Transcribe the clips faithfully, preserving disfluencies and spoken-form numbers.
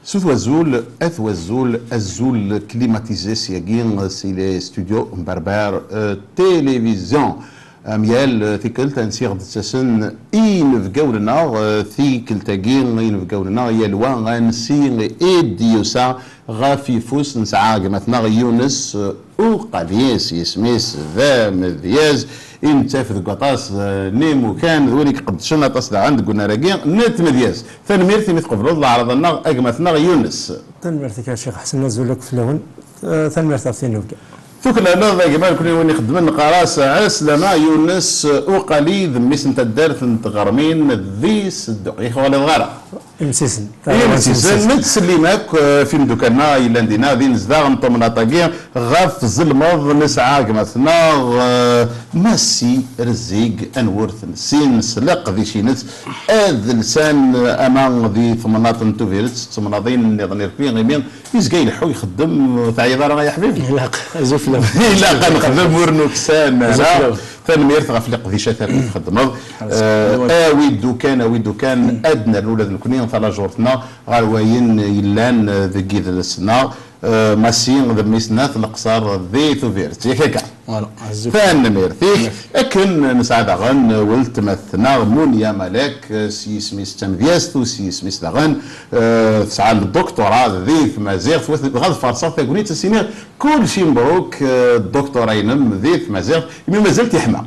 Sut wazul, at wazul, azul climatisé syagi si les studios n Berbère, euh, Télévision. Am yal, euh, tikkelt ansi ɣ-d-ttasen inebgawen-nneɣ, euh, tikkelt-agi inebgawen-nneɣ yal wa ansi i d-yusa ɣef yeffus nesɛa gma-tneɣ Yunes, euh, Uqali, s yisem-is d amedyaz, i nettaf deg waṭas, eh, n imukan, d win i iqeddcen aṭas daɣen deg unnar-agi n tmedyazt. Tanemmirt imi tqebleḍ leɛraḍ-nneɣ, a gma-tneɣ Yunes. Tanemmirt-ik a Ccix Ḥsen, azul akk fell-awen. Eh, tanemmirt ɣef tinubga. Tuklaleḍ a gma, nekni win ixeddmen neqqar-as ɛeslama. Yunes Uqali d mmi-s n taddart n Tɣermin di Sedduq. Yak ur ɣliḍeɣ ara. Imsisen. Imsisen, nettsellim akk, eh, f imeddukal-nneɣ yellan dinna, di nezdaɣ n temnaḍt-agi, ɣef tzelmeḍ nesɛa gma-tneɣ, eh, Massi Rezzig, anwurt n sin s leqdic-ines adelsan, eh, ama di temnaḍt n Tubiret, d temnaḍin nniḍen irfi, imi yezga ileḥḥu ixeddem, ur teɛyiḍ ara ay aḥbib? Ilaq, azul fell-am. Ilaq ad nexdem ur nuksan ara. Azul fell-am. Tanemmirt ɣef leqdicat akk i txeddmeḍ. Azul fell-am. Eh, awi-d ukan, awi-d ukan, ad nernu ula d nekni talajurt-nneɣ ɣer wayen yellan, eh, deg yidles-nneɣ. Eh, Massi d mmi-s n At Leqṣer di Tubiret. Yak akka. Voilà, azul. Tanemmirt-ik. Akken nesɛa daɣen weltma-tneɣ Munya Malek, eh, s yisem-is d tamedyazt, u s yisem-is daɣen, eh, tesɛa le doctorat di tmaziɣt. Dɣa ad farṣeɣ tagnit, ad s-iniɣ kulci mebruk, eh, doctorat-inem di tmaziɣt, imi mazal teḥma.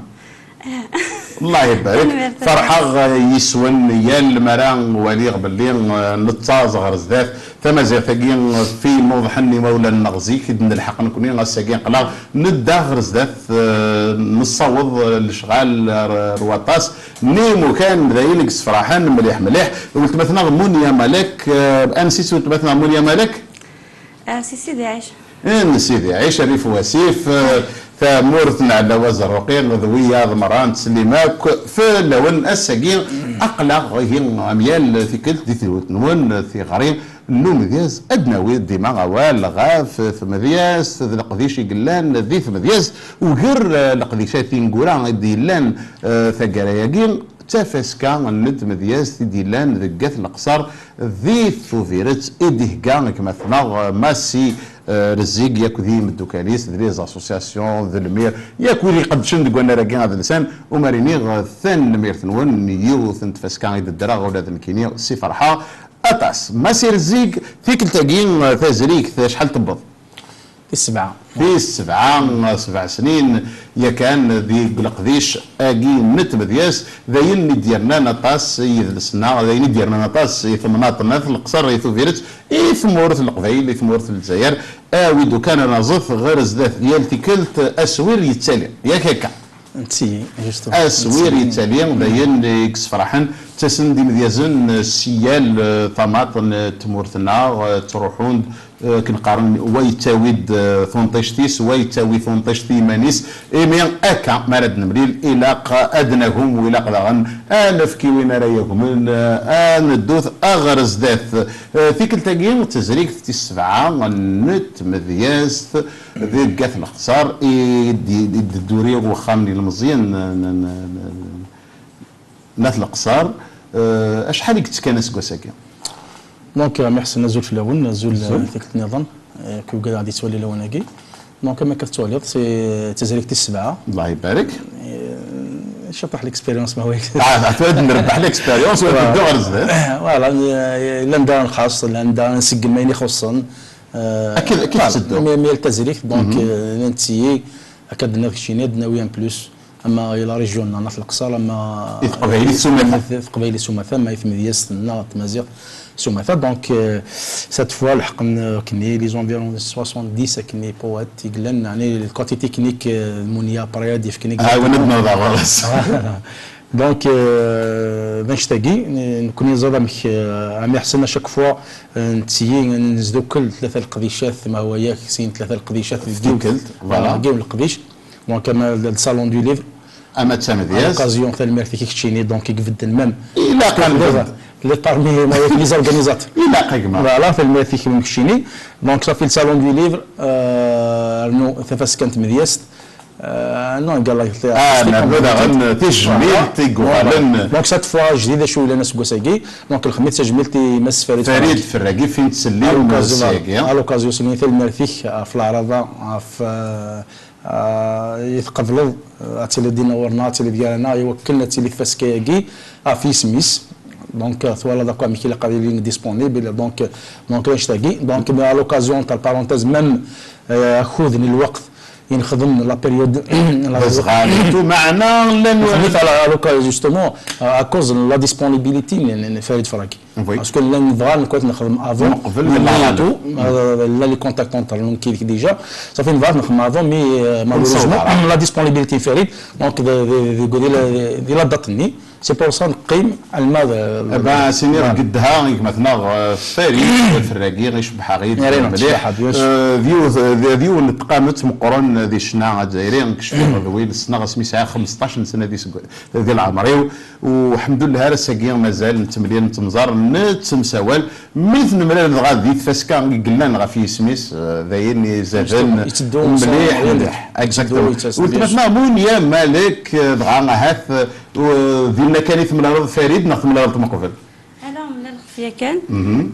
Allah ibarek. Tanemmirt. Ferḥeɣ, eh, yes-wen yal mi ara waliɣ belli, eh, nettaẓ ɣer zdat. Tamaziɣt-agi, eh, f imuḍḥen n imawlan-nneɣ zik i d-nelḥeq nekni, ass-agi aql-aɣ nedda ɣer zdat, eh, nessaweḍ, eh, lecɣal ar, ar waṭas n imukan, d ayen i yessefraḥen mliḥ mliḥ. Weltma-tneɣ Munya Malek, eh, ansi-tt weltma-tneɣ Munya Malek? Ah, si Sidi Ɛic. N Sidi Ɛic, Rrif Wasif, eh, tamurt n Ɛella Wazerruqi, d wiyaḍ merra, nettsellim akk fell-awen. Ass-agi, aql-aɣ ihi am yal tikkelt di tedwilt-nwen, tiɣri n umedyaz, ad d-nawi dima awal ɣef tmedyazt d leqdic i yellan di tmedyazt, ugar, eh, leqdicat ineggura i d-yellan, eh, taggara-agi, d tafaska n tmedyazt i d-yellan deg At Leqṣer di Tubiret i d-ihegga gma-tneɣ Massi, eh, Rezzig, yakk d yimeddukal-is, d les associations, d lmir, yakk wid iqeddcen deg wannar-agi adelsan. Umar iniɣ, eh, tanemmirt-nwen, yiwet n tfaska i d-ddreɣ ula d nekkini, si ferḥeɣ aṭas. Massi Rezzig, tikkelt-agi, eh, tazrigt, acḥal tewweḍ? Tis sebɛa. Tis sebɛa, sebɛa snin yakan deg leqdic-agi n tmedyazt, d ayen i d-yernan aṭas i yidles-nneɣ, d ayen i d-yernan aṭas i temnaḍt n At Leqṣer, i Tubiret, i tmurt n Leqbayel, i tmurt n Lezzayer. Awi-d ukan ad naẓet ɣer zdat yal tikkelt, aswir yettali. Yak akka? Nettili, justement. Aswir yettali, d ayen i yessefraḥen. Ttasen-d imedyazen si yal, eh, tamaḍt n tmurt-nneɣ, eh, ttruḥun-d, eh, akken qqaren, wa yettawi-d, eh, tunṭict-is, wa yettawi tunṭict i yiman-is. Imi akka, mi ara d-nemlil, ilaq ad nagem, u ilaq daɣen ad nefk i win ara yagmen, eh, ad neddut ɣer zdat. Eh, tikkelt-agi, d tazrigt tis sebɛa n tmedyazt deg At Leqṣer, i d-, i d-dduri uxxam n yilmeẓyen n, n, n, n At Leqṣer. Eh, acḥal i yettekkan aseggas-agi? Donc, euh, merci, azul fell-awen, azul, euh, tikkelt nniḍen, euh, kul wigad ad yettwali lawan-agi. Donc, am akka tettwaliḍ, c'est tazrigt tis sebɛa. Allah ibarek. Euh, ciṭuḥ l'expérience, ma wayek. Ah, ad nrebbeḥ l'expérience, u ad neddu ɣer zdat. Voilà, euh, llan daɣen xas, llan daɣen nseggem ayen ixuṣṣen. Euh, akken, akken voilà, tetteddu. Mi, mi yal tazrigt, donc, euh, nettili, akka d-nniɣ keččini, ad d-nawi un plus. Ama i la région n At Leqṣer, ama i teqbaylit s umata. Teqbaylit s umata, ama i tmedyazt-nneɣ tmaziɣt s umata. Donc, euh, cette fois, lḥeqen, euh, akken les environs de soixante-dix akken poètes i yellan, yeɛni, le côté technique, euh, Munya après ad yefk. Ah, win ad d-naweḍ ɣer-s. Donc, euh, d annect-agi, nekkni ẓad amek, euh, am iḥsen à chaque fois, euh, nettili, nezdukel tlata leqdicat, ma hwa yak, sin tlata leqdicat deg yiwet, voilà, deg yiwen leqdic. Donc, ama le Salon du Livre. Ama d tamedyazt. À l'occasion, tanemmirt-ik i keččini, donc, i ibedden même. Ilaq ad nbedd. Les, parmi les organisateurs. Ilaq a gma. Voilà, tanemmirt-ik i keččini. Donc, ça fait le Salon du Livre, euh, rnu tafaska n tmedyazt. Euh, non, égal la, ah, nernu daɣen tijmilt i yuɣalen. Donc, cette fois, jdid acu yellan aseggas-agi. Donc, lxemmis tajmilt i Mass Farid Farid Ferragi, fin tselli n wass-agi. À l'occasion, sini tanemmirt-ik ɣef leɛraḍa, ɣef, euh, euh, i tqebleḍ, euh, ad tiliḍ dinna ɣur-neɣ, ad tiliḍ gar-aneɣ, i wakken ad tili tfaska-agi ɣef yisem-is. Donc, euh, twalaḍ akk amek ilaq ad ilin disponible. Donc, euh, donc, annect-agi. Donc, à l'occasion, entre parenthèses, même, euh, akud n lweqt, i nexdem la période, la zɣal et tout, meɛna llan, justement, à cause de la disponibilité n, n, n Farid Ferragi. Oui. Parce que llan nebɣa nekk ad nexdem avant, mais tout, euh, llan les contacts entre nous déjà. Ça fait nebɣa ad nexdem avant, mais, euh, malheureusement, la disponibilité n Farid, donc, de, de, de, de la, de la date-nni. C'est pour ça neqqim alma d, eh ben, sini, voilà, deg ddha, gma-tneɣ, eh, Farid Ferragi, icebbeḥ-aɣ-id mliḥ. Eh, d yiwet, d, d yiwen n tqamet meqqren di ccna azzayri, kecfiɣ d win ssneɣ asmi sɛiɣ xmesṭac n sna di seg-, di leɛmer-iw, u ḥemdullah ar ass-agi mazal nettemlil, nettemẓar, nettemsawal. Mi t-nemlal dɣa di tfaska i yellan ɣef yisem-is, eh, d ayen izaden mliḥ, mliḥ. Exactement. Weltma-tneɣ Munya Malek, eh, dɣa ahat, eh, dinna kan i temlaleḍ Farid neɣ temlaleḍ-t meqbel? Ala, mlaleɣ-t yakan.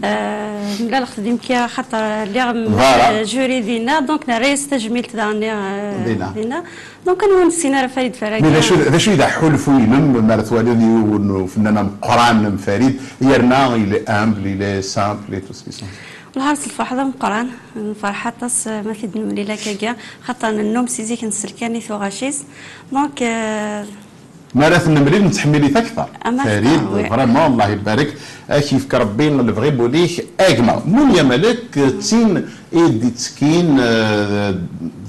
Eh, mlaleɣ-t di Mkira, xaṭer lliɣ m-, eh, juri dinna, donc nerra-yas tajmilt daɣen, eh, dinna. Donc, anwa ur nessin ara Farid Ferragi? Mais d acu, d acu i d aḥulfu-inem mi ara twaliḍ yiwen n ufennan ameqqran am Farid, yerna il est humble, il est simple et tout ce qui s'ensuit? Wellah, s lferḥ d ameqqran, nferḥ aṭas, eh, ma t-id-nemlil akkagi, xaṭer nennum si zik nsell kan i tuɣac-is. Donc, eh, mi ara t-nemlil, nettḥemmil-it akteṛ. Farid, oui. Vraiment, Allah ibarek, ad k-yefk Rebbi lebɣi n wul-ik, a gma. Munya Malek, d tin i d-ittekkin, eh,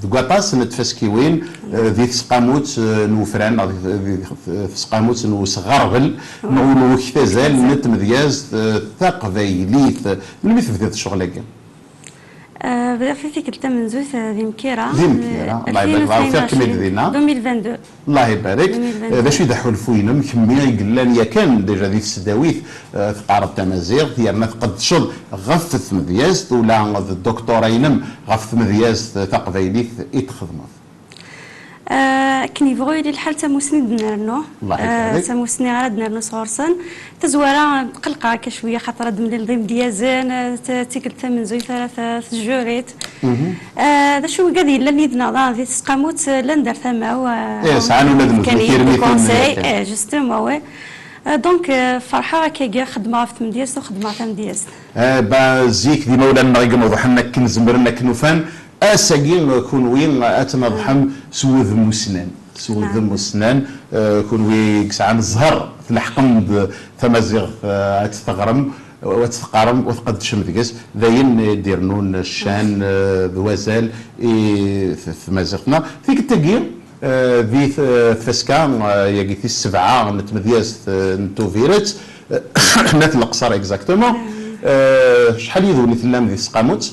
deg waṭas n tfaskiwin, eh, di tesqamut, eh, n wefran, neɣ di, di, di tesqamut n usɣerbel, neɣ n uktazal n tmedyazt, eh, taqbaylit. Melmi tebdiḍ ccɣel-agi? Eh, bdiɣ di tikkelt tamenzut, eh, di Mkira. Di Mkira, eh, Allah ibarek, ufiɣ-kem-id dinna. Deux mille vingt-deux. Allah ibarek. Deux mille vingt-deux. Eh, d acu i d aḥulfu-inem, kemmi i yellan yakan déjà di tesdawit, eh, teqqareḍ tamaziɣt, yerna tqeddceḍ ɣef tmedyazt, ula d doctorat-inem ɣef tmedyazt taqbaylit i txedmeḍ? Eh, akken yebɣu yili lḥal, d tamusni i d-nrennu. Allah ibarek. Eh, d tamusni ara d-nernu sɣur-sen. Tazwara, tqellqeɣ akka cwiya, xaṭer ad d-mlileḍ imedyazen, eh, t-, d tikkelt tamenzut ara t-, tjuriḍ. Eh, d acu wigad yellan yid-neɣ daɣen di tesqamut, eh, llan-d ar tama-w, eh, sɛan ula d nutni tirmitin. Conseil, eh, justement, oui. Eh, donc, eh, ferḥeɣ akkagi, xeddmeɣ ɣef tmedyazt u xeddmeɣ tamedyazt. Eh, ba, zik d imawlan-nneɣ i ineḍḥen akken zemren, akken ufan. Ass-agi, kunwi ad tneḍḥem s wudem ussnan. S wudem ussnan, eh, kunwi i yesɛan zzher, tleḥqem-d tamaziɣt, eh, ad tt-teɣrem, ad tt-teqqarem, u tqeddcem deg-s. D ayen i d-irennun ccan, eh, d wazal i t-, tmaziɣt-nneɣ. Tikkelt-agi, eh, di t-, tfaska, eh, yagi tis sebɛa n tmedyazt, eh, n Tubiret, eh, n At Leqṣer exactement. Eh, acḥal yid-wen i tellam di tesqamut?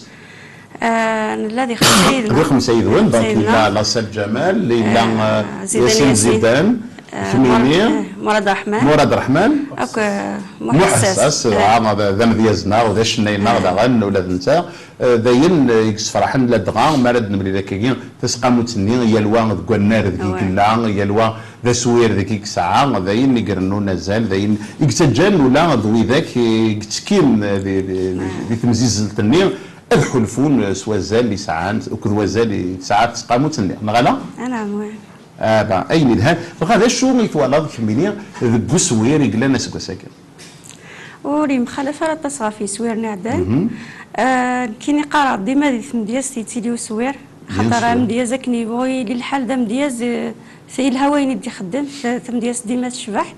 Eh, nella di xemsa yid-neɣ. Di xemsa yid-wen, donc yella Lassad Ǧamal, yella, eh, Yasin Zidan, eh, Kmini, Murad Reḥman. Murad Reḥman. Akk, eh, Muḥ Ḥessas. Muḥ Ḥessas, eh, d, d amedyaz-nneɣ, d acennay-nneɣ daɣen, ula d netta. Eh, d ayen, eh, i yesferḥen ladɣa, mi ara d-nemlil akkagi, tasqamut-nni, yal wa deg wannar deg i yella, yal wa d aswir deg i yesɛa, d ayen i irennun azal, d ayen i yettaǧǧan ula d widak, eh, i yettekkin, eh, di, di, di, di temzizzelt-nni, ad ḥulfun s wazal i sɛan, akked wazal i tesɛa tesqamut-nni, neɣ ala? Anɛam, oui. Ah, ben, ayen yelhan. Dɣa d acu i twalaḍ kemmini deg uswir i yellan aseggas-agi? Ur yemxalaf ara aṭas ɣef yeswiren iɛeddan. Ah, nekkini qqareɣ dima di tmedyazt yettili uswir, xaṭer amedyaz akken yebɣu yili lḥal d amedyaz, eh, yelha wayen i d-ixeddem, t-, tamedyazt dima tecbeḥ.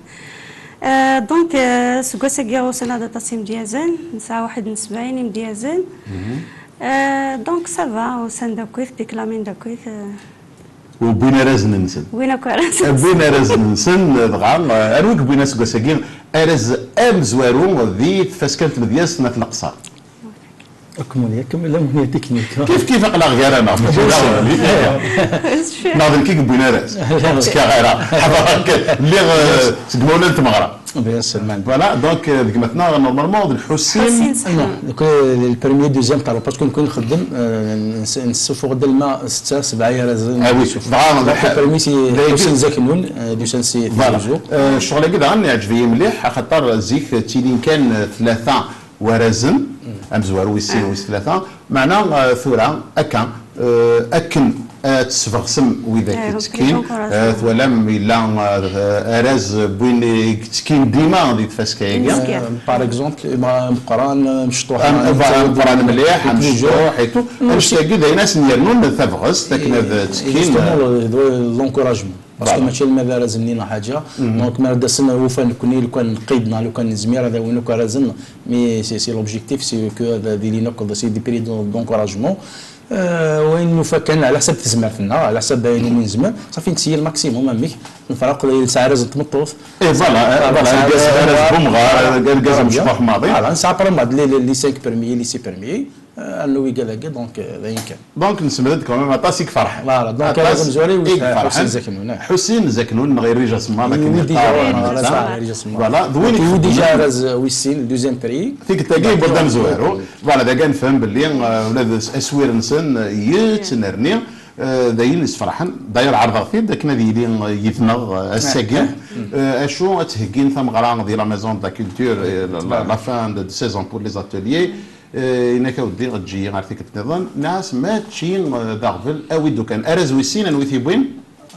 Euh, donc, euh, seg wass-agi usan-d aṭas imedyazen, nesɛa waḥed n sebɛin imedyazen. Euh, donc, ça va, usan-d akkit, diklamin-d akkit, euh. U wwin arrazen-nsen. Wwin akk arrazen-nsen. Wwin arrazen-nsen, dɣa, euh, anwa i yewwin aseggas-agi arraz amezwaru di tfaska n tmedyazt n At Leqṣer? Akk Munya, akk la Munya technique. Kif kif aql-aɣ gar-aneɣ, mačči d aɣbel. Neɣ d nekk i yewwin arraz. Ur ttkeɣ ara. Ḥaḍer akka. Lliɣ, eh, seg imawlan n tmeɣra. Voilà, donc, euh, deg matna, normalement, d Lḥusin. Lḥusin Seḥnun. Non, donc, euh, le premier, deuxième, talon, parce que nous, nous, euh, nous, nous souffrons de l'ma, c'est ça, c'est vrai, il y a raison. Ah oui, donc, le premier, c'est Lḥusin Zaknoun, euh, du sens, c'est voilà. Euh, ccɣel-agi daɣen iɛǧeb-iyi mliḥ, axaṭer zik ttilin kan, euh, tlata warazen, amezwaru wis sin, wis tlata, meɛna, euh, tura, akka, euh, akken ad tesbeɣsem widak yettekkin, euh, twalam yella, euh, araz n win i yettekkin dima di tfaska-agi. Euh, par exemple, ma meqqran, mecṭuḥ, am-, am-, ameqqran mliḥ, amecṭuḥ et tout. Annect-agi d ayen ad sen-yernun tabɣest akken ad ttekkin. Justement, le, le, l'encouragement. Parce que mačči alma d arraz-nni neɣ ḥaǧa, donc ma d-asen ufan nekkni lukan nqid neɣ lukan nezmir ad awin akk arrazen, mais c'est, c'est l'objectif, c'est que ad, ad ilin akk, c'est des périodes d'encouragement. Euh, wayen nufa kan, ɛla ḥsab tezmert-nneɣ, ɛla ḥsab ayen umi nezmer, safi netteg le maximum, amek, nefreq yelsa arraz n tmeṭṭut. Et voilà, euh, voilà, argaz, arraz n umɣar, argaz amecṭuḥ maḍi. Voilà, nesɛa première, les, les, les cinq premiers, les six premiers, euh, rnu wigad-agi, donc, euh, d ayen kan. Donc, nsemred-d quand même aṭas i iferḥen. Voilà, donc, aṭas arraz amezwaru i iferḥen. Ḥusin Zaknoun, eh. Ḥusin Zaknoun, neɣ irrij asemmaḍ, akken yeqqar netta. Voilà, d win i déjà arraz wis sin, deuxième prix. Tikkelt-agi yewweḍ d amezwaru. Voilà, d aga nefhem belli, euh, ula d aswir-nsen, euh, yettnerni, euh, d ayen yessefraḥen. D'ailleurs, ɛerḍeɣ-t-id akken ad yili, euh, yid-neɣ, euh, ass-agi. Euh, acu ad theggin tameɣra di la Maison de la Culture, euh, la, la, la fin de, de saison pour les ateliers. Eh, yenna-k a weddi, eǧǧ-iyi ɣer tikkelt nniḍen. Nniɣ-as, mačči, eh, d aɣbel, awi-d ukan. Arraz wis sin, anwi t-yewwin?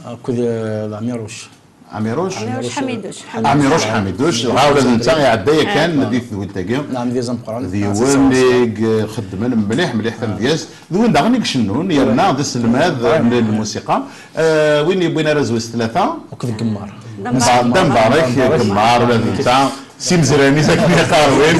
Akked, eh, d Amiruc. Amiruc? Amiruc Ḥamiduc. Amiruc Ḥamiduc. Dɣa ula d netta iɛedda yakan di tedwilt-agi. Nɛam, d iẓem qran. D yiwen i ixeddmen mliḥ, mliḥ tamedyazt. D win daɣen i icennun, yerna d aselmad n lmusiqa. Eh, win yewwin arraz wis tlata? Akked Gemmar. D ambarek, Gemmar, ula d netta. S imezran-is akken i qqaren,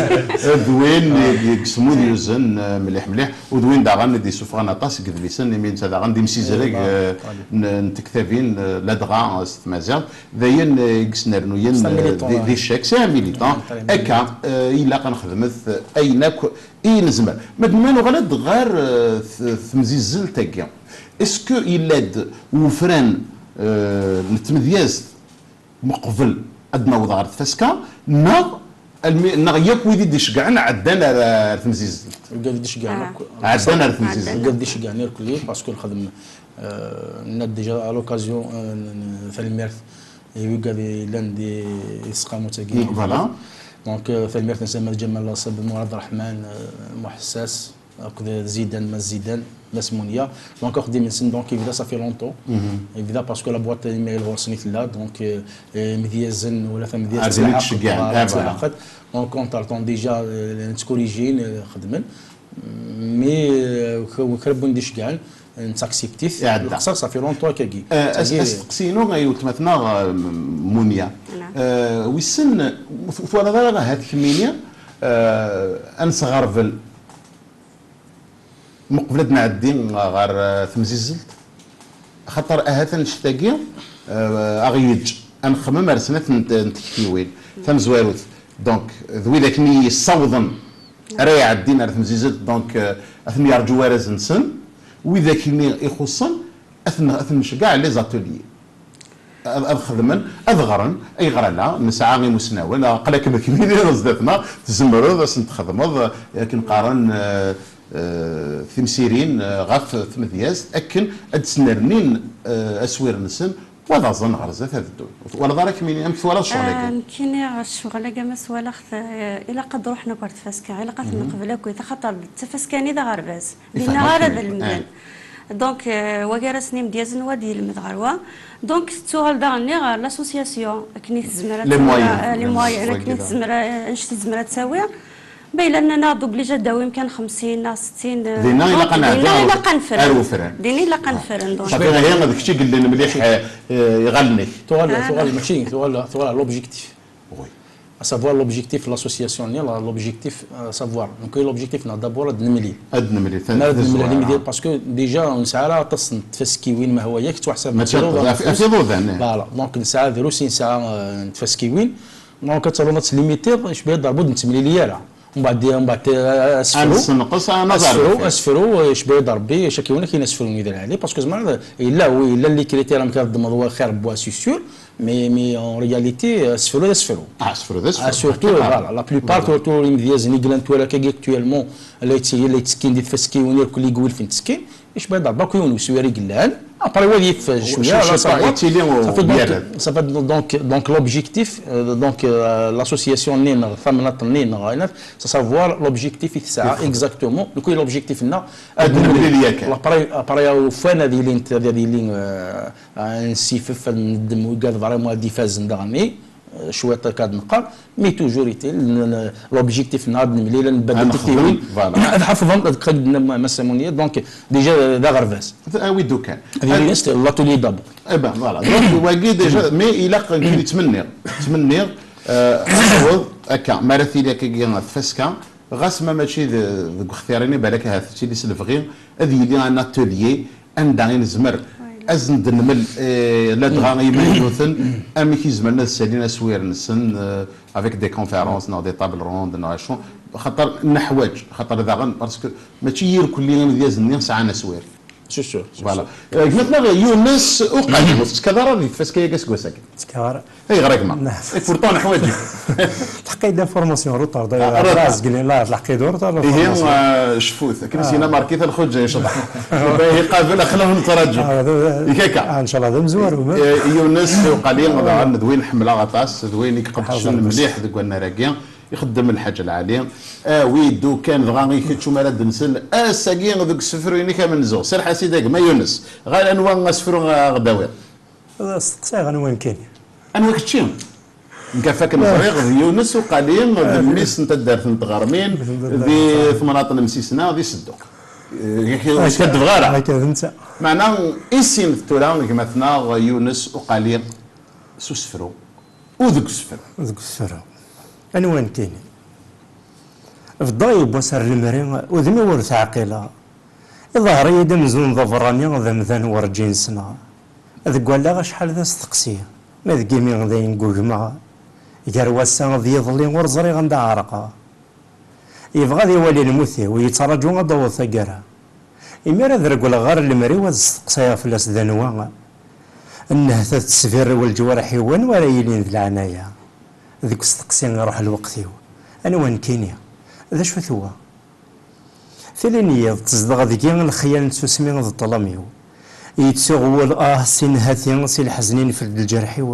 d win i yesmud yuzen, eh, mliḥ, mliḥ, u d win daɣen i d-yessufɣen aṭas n yedlisen, imi netta daɣen d imsizreg, eh, n, n tektabin, eh, ladɣa, eh, s tmaziɣt. D ayen, eh, i yesnernuyen, eh, di, di ccak. C'est un militant. Akka, eh, ilaq ad nexdmet, eh, ayen akk i nezmer. Ma d-, ma nuɣal-d ɣer, eh, t-, temzizzelt-agi, est-ce que yella-d ufran, eh, n tmedyazt meqbel ad naweḍ ɣer tfaska, neɣ almi, neɣ yakk wid i d-iceggɛen ɛeddan ar, ar temzizzelt? Wigad i d-iceggɛen akk. Ɛeddan ar temzizzelt. Wigad i d-iceggɛen irkelli, parce que nxedem, euh, nenna-d déjà à l'occasion, euh, n, n, tanemmirt i wigad i llan di, i tesqamut-agi. Voilà. Donc, euh, tanemmirt-nsen Mass Ǧamal Laṣeb, Murad Reḥman, euh, Muḥessas, akked Zidan, Mass Zidan, Mass Munya. Donc, axeddim-nsen, donc, yebda, ça fait longtemps. Yebda parce que la boîte email ɣur-sen i tella, donc, euh, euh, medyazen, wala tamedyazt ad ttlaḥaqen, voilà. Donc, entre temps, déjà, euh, nettkorrijin, euh, xedmen. Mais, euh, k-, kra n win d-iceggɛen, nettaksipti-t. Iɛedda. Lqeṣṣer, ça fait longtemps akkagi. Euh, as-, asteqsi-inu, ay weltma-tneɣ, euh, Munya. Euh, wissen, ur twalaḍ ara ahat kemmini, euh, ad nesɣerbel meqbel ad nɛeddi ɣer, eh, temzizzelt, axaṭer ahat annect-agi, eh, a ɣ-yeǧǧ ad nexmem ar snat n t-, n tektiwin. Tamezwarut, donc, d widak-nni yessawḍen ara iɛeddin ar temzizzelt, donc, eh, ad ten-yerǧu warraz-nsen, widak-nni ixuṣṣen, ad ten-, ad ten-nceggeɛ les ateliers. Ad, ad xedmen, ad ɣren, ayɣer ala, nesɛa imusnawen, aql-ak d kemmini zdat-neɣ, tzemreḍ ad sen-txedmeḍ, akken qqaren, eh, eh, timsirin, eh, ɣef tmedyazt, akken ad d-snernin, eh, aswir-nsen, u ad aẓen ɣer zdat ad ddun. Ur twalaḍ ara kemmini, amek twalaḍ ccɣel-agi? Ah, nekkini ccɣel-agi ma s-walaɣ-t, eh, ilaq ad ruḥen akk ar tfaska, ilaq ad ten-neqbel akk, axaṭer d tafaska-nni d aɣerbaz. Dinna ara d lemden. Donc, euh, wagi ara sen-imedyazen wa ad yelmed ɣer wa. Donc, tettuɣal daɣen-nni ɣer l'association, akken i tezmer ad tawi, euh, les moyens, akken i tezmer, euh, annect i tezmer ad tawi. Ma yella nnan-aɣ-d obligé ad d-tawim kan xemsin neɣ settin, euh, dinna ilaq ad nɛeddi ar ufran. Dinna ilaq ad nefren, donc. Safi, ihi d kečč i yellan mliḥ, euh, iɣallen-ik. Tuɣal, tuɣal, mačči, tuɣal, tuɣal l'objectif. Oui. À savoir l'objectif n l'association-nni, la, l'objectif, euh, à savoir, donc, l'objectif-nneɣ d'abord ad nemlil. Ad nemlil, ma ad nemlil, parce que déjà ur nesɛi ara aṭas n tfaskiwin, ma hwa yak ttwaḥsaben. Mačči aṭas, af iḍudan, eh. Voilà, donc nesɛa drus i nesɛa, euh, n tfaskiwin, donc ad taruḍ ad tlimitiḍ, cbiya d rebud ur nettemlili ara. Mbeɛd, mbeɛd, euh, asefru. Ad nessenqes, ad naẓer asefru, asefru, euh, cbiya d Rebbi, chaque yiwen akin asefru-nni d lɛali, parce que zemreḍ, yella, oui, yella les critères amek ara tdemmeḍ wa xir n wa, c'est sûr, Mais, mais en réalité, euh, asefru d asefru. Ah, asefru d asefru. Ah, surtout, voilà, la plupart, surtout imedyazen i yellan tura akka actuellement, la yettili, la yettekkin di tfaskiwin irkelli deg wilef n ttekkin, icba-d Rebbi akk yiwen uswir i yellan. Après, wa yif cwiya, ça fait donc, donc, donc l'objectif, euh, donc, euh, l'association-nni neɣ tamnaḍt-nni neɣ ayen, c'est savoir l'objectif i tesɛa exactement. Nekkni l'objectif-nneɣ, ad nemlil yakan. Après, après, ufan ad ilint, ad ilin, euh, ad nsifef, ad neddem wigad vraiment ad ifazen daɣen-nni, euh, cwiṭ akka ad neqqar, mais toujours est-il, n-, n-, l'objectif-nneɣ ad nemlil, ad nbadel tiwin, voilà, ad ḥafḍen, ad qqim Mass Monia, donc déjà d aɣerbaz. Awi-d ukan. Ad yili l'atelier d'abord. Eh ben, voilà. Donc, wagi déjà, mais ilaq, nekkni ttmenniɣ, ttmenniɣ, euh, ad taweḍ akka, mi ara tili akkagi tfaska, ɣas ma mačči d-, deg uxtir-nni, balak ahat tettili s lebɣi, ad yili un atelier anda i nezmer ad sen-d-nmel, eh, ladɣa i yimaynuten, amek i zemren ad ssalin aswir-nsen, eh, avec des conférences, neɣ des tables rondes, neɣ acu, xaṭer neḥwaǧ, xaṭer daɣen, parce que mačči irkelli imedyazen-nni sɛan aswir. C'est sûr, c'est sûr. Voilà. Euh, gma-tneɣ Yunes Uqali, ur tettekkaḍ ara di tfaska-agi aseggas-agi? Ur ttekkaɣ ara. Ayɣer a gma? Et pourtant neḥwaǧ-ik. Tḥeqqi-d l'information, retard, d'ailleurs, la zgli, la tleḥqi-d retard, ihi, l'information. Euh, cfut, akken i s-yenna Markit, lxuǧ yecḍeḥ. Ihi qabel, aql-aɣ nettraǧu. Ah, d-, d-, yak akka. Ah, ncallah d amezwaru. Eh, Yunes Uqali, daɣen d win ḥemmleɣ aṭas, d win i iqeddcen mliḥ deg wannar-agi. Ixeddem lḥaǧa lɛali. Awi-d ukan dɣa i kečč umi ara d-nsel ass-agi deg usefru-inek amenzu. Serreḥ-as-id a gma Yunes. Ɣer anwa asefru ara ɣ-d-tawiḍ? Ad steqsiɣ anwa nekkini. Anwa kečči? Nekk ɣef akken ẓriɣ d Yunes Uqali, d mmi-s n taddart n Tɣermin, di temnaḍt n Msisna, di Sedduq. Eh, ur skaddbeɣ ara. Akka d netta. Meɛna, issin tura gma-tneɣ Yunes Uqali s usefru. U deg usefru. Deg usefru. Anwa nekkini? Beddeɣ yiwwas ar lemri, udem-iw ur t-ɛqileɣ. Iḍher-iyi-d amzun d aberrani, d amdan werǧin ssneɣ. Deg wallaɣ acḥal d asteqsi, ma deg imi d ayen ggugmeɣ. Gar wass-a d yiḍelli ur ẓriɣ anda ɛerqeɣ. Yebɣa ad iwali lmut-iw, yettraǧu ad d-taweḍ taggara. Imir ad regleɣ ɣer lemri-w ad steqsayeɣ fell-as d anwa. Nnehta tesbirriw lǧewarḥ-iw, anwa ara yilin d leɛnaya? Deg usteqsi iruḥ lweqt-iw. Anwa nekkini? D acu-t wa? Tili n yiḍ tezdeɣ deg-i lexyal n tsusmi d ṭṭlam-iw. Yettuɣ wul ah si nnhati, si leḥzen ineffel-d lǧerḥ-iw.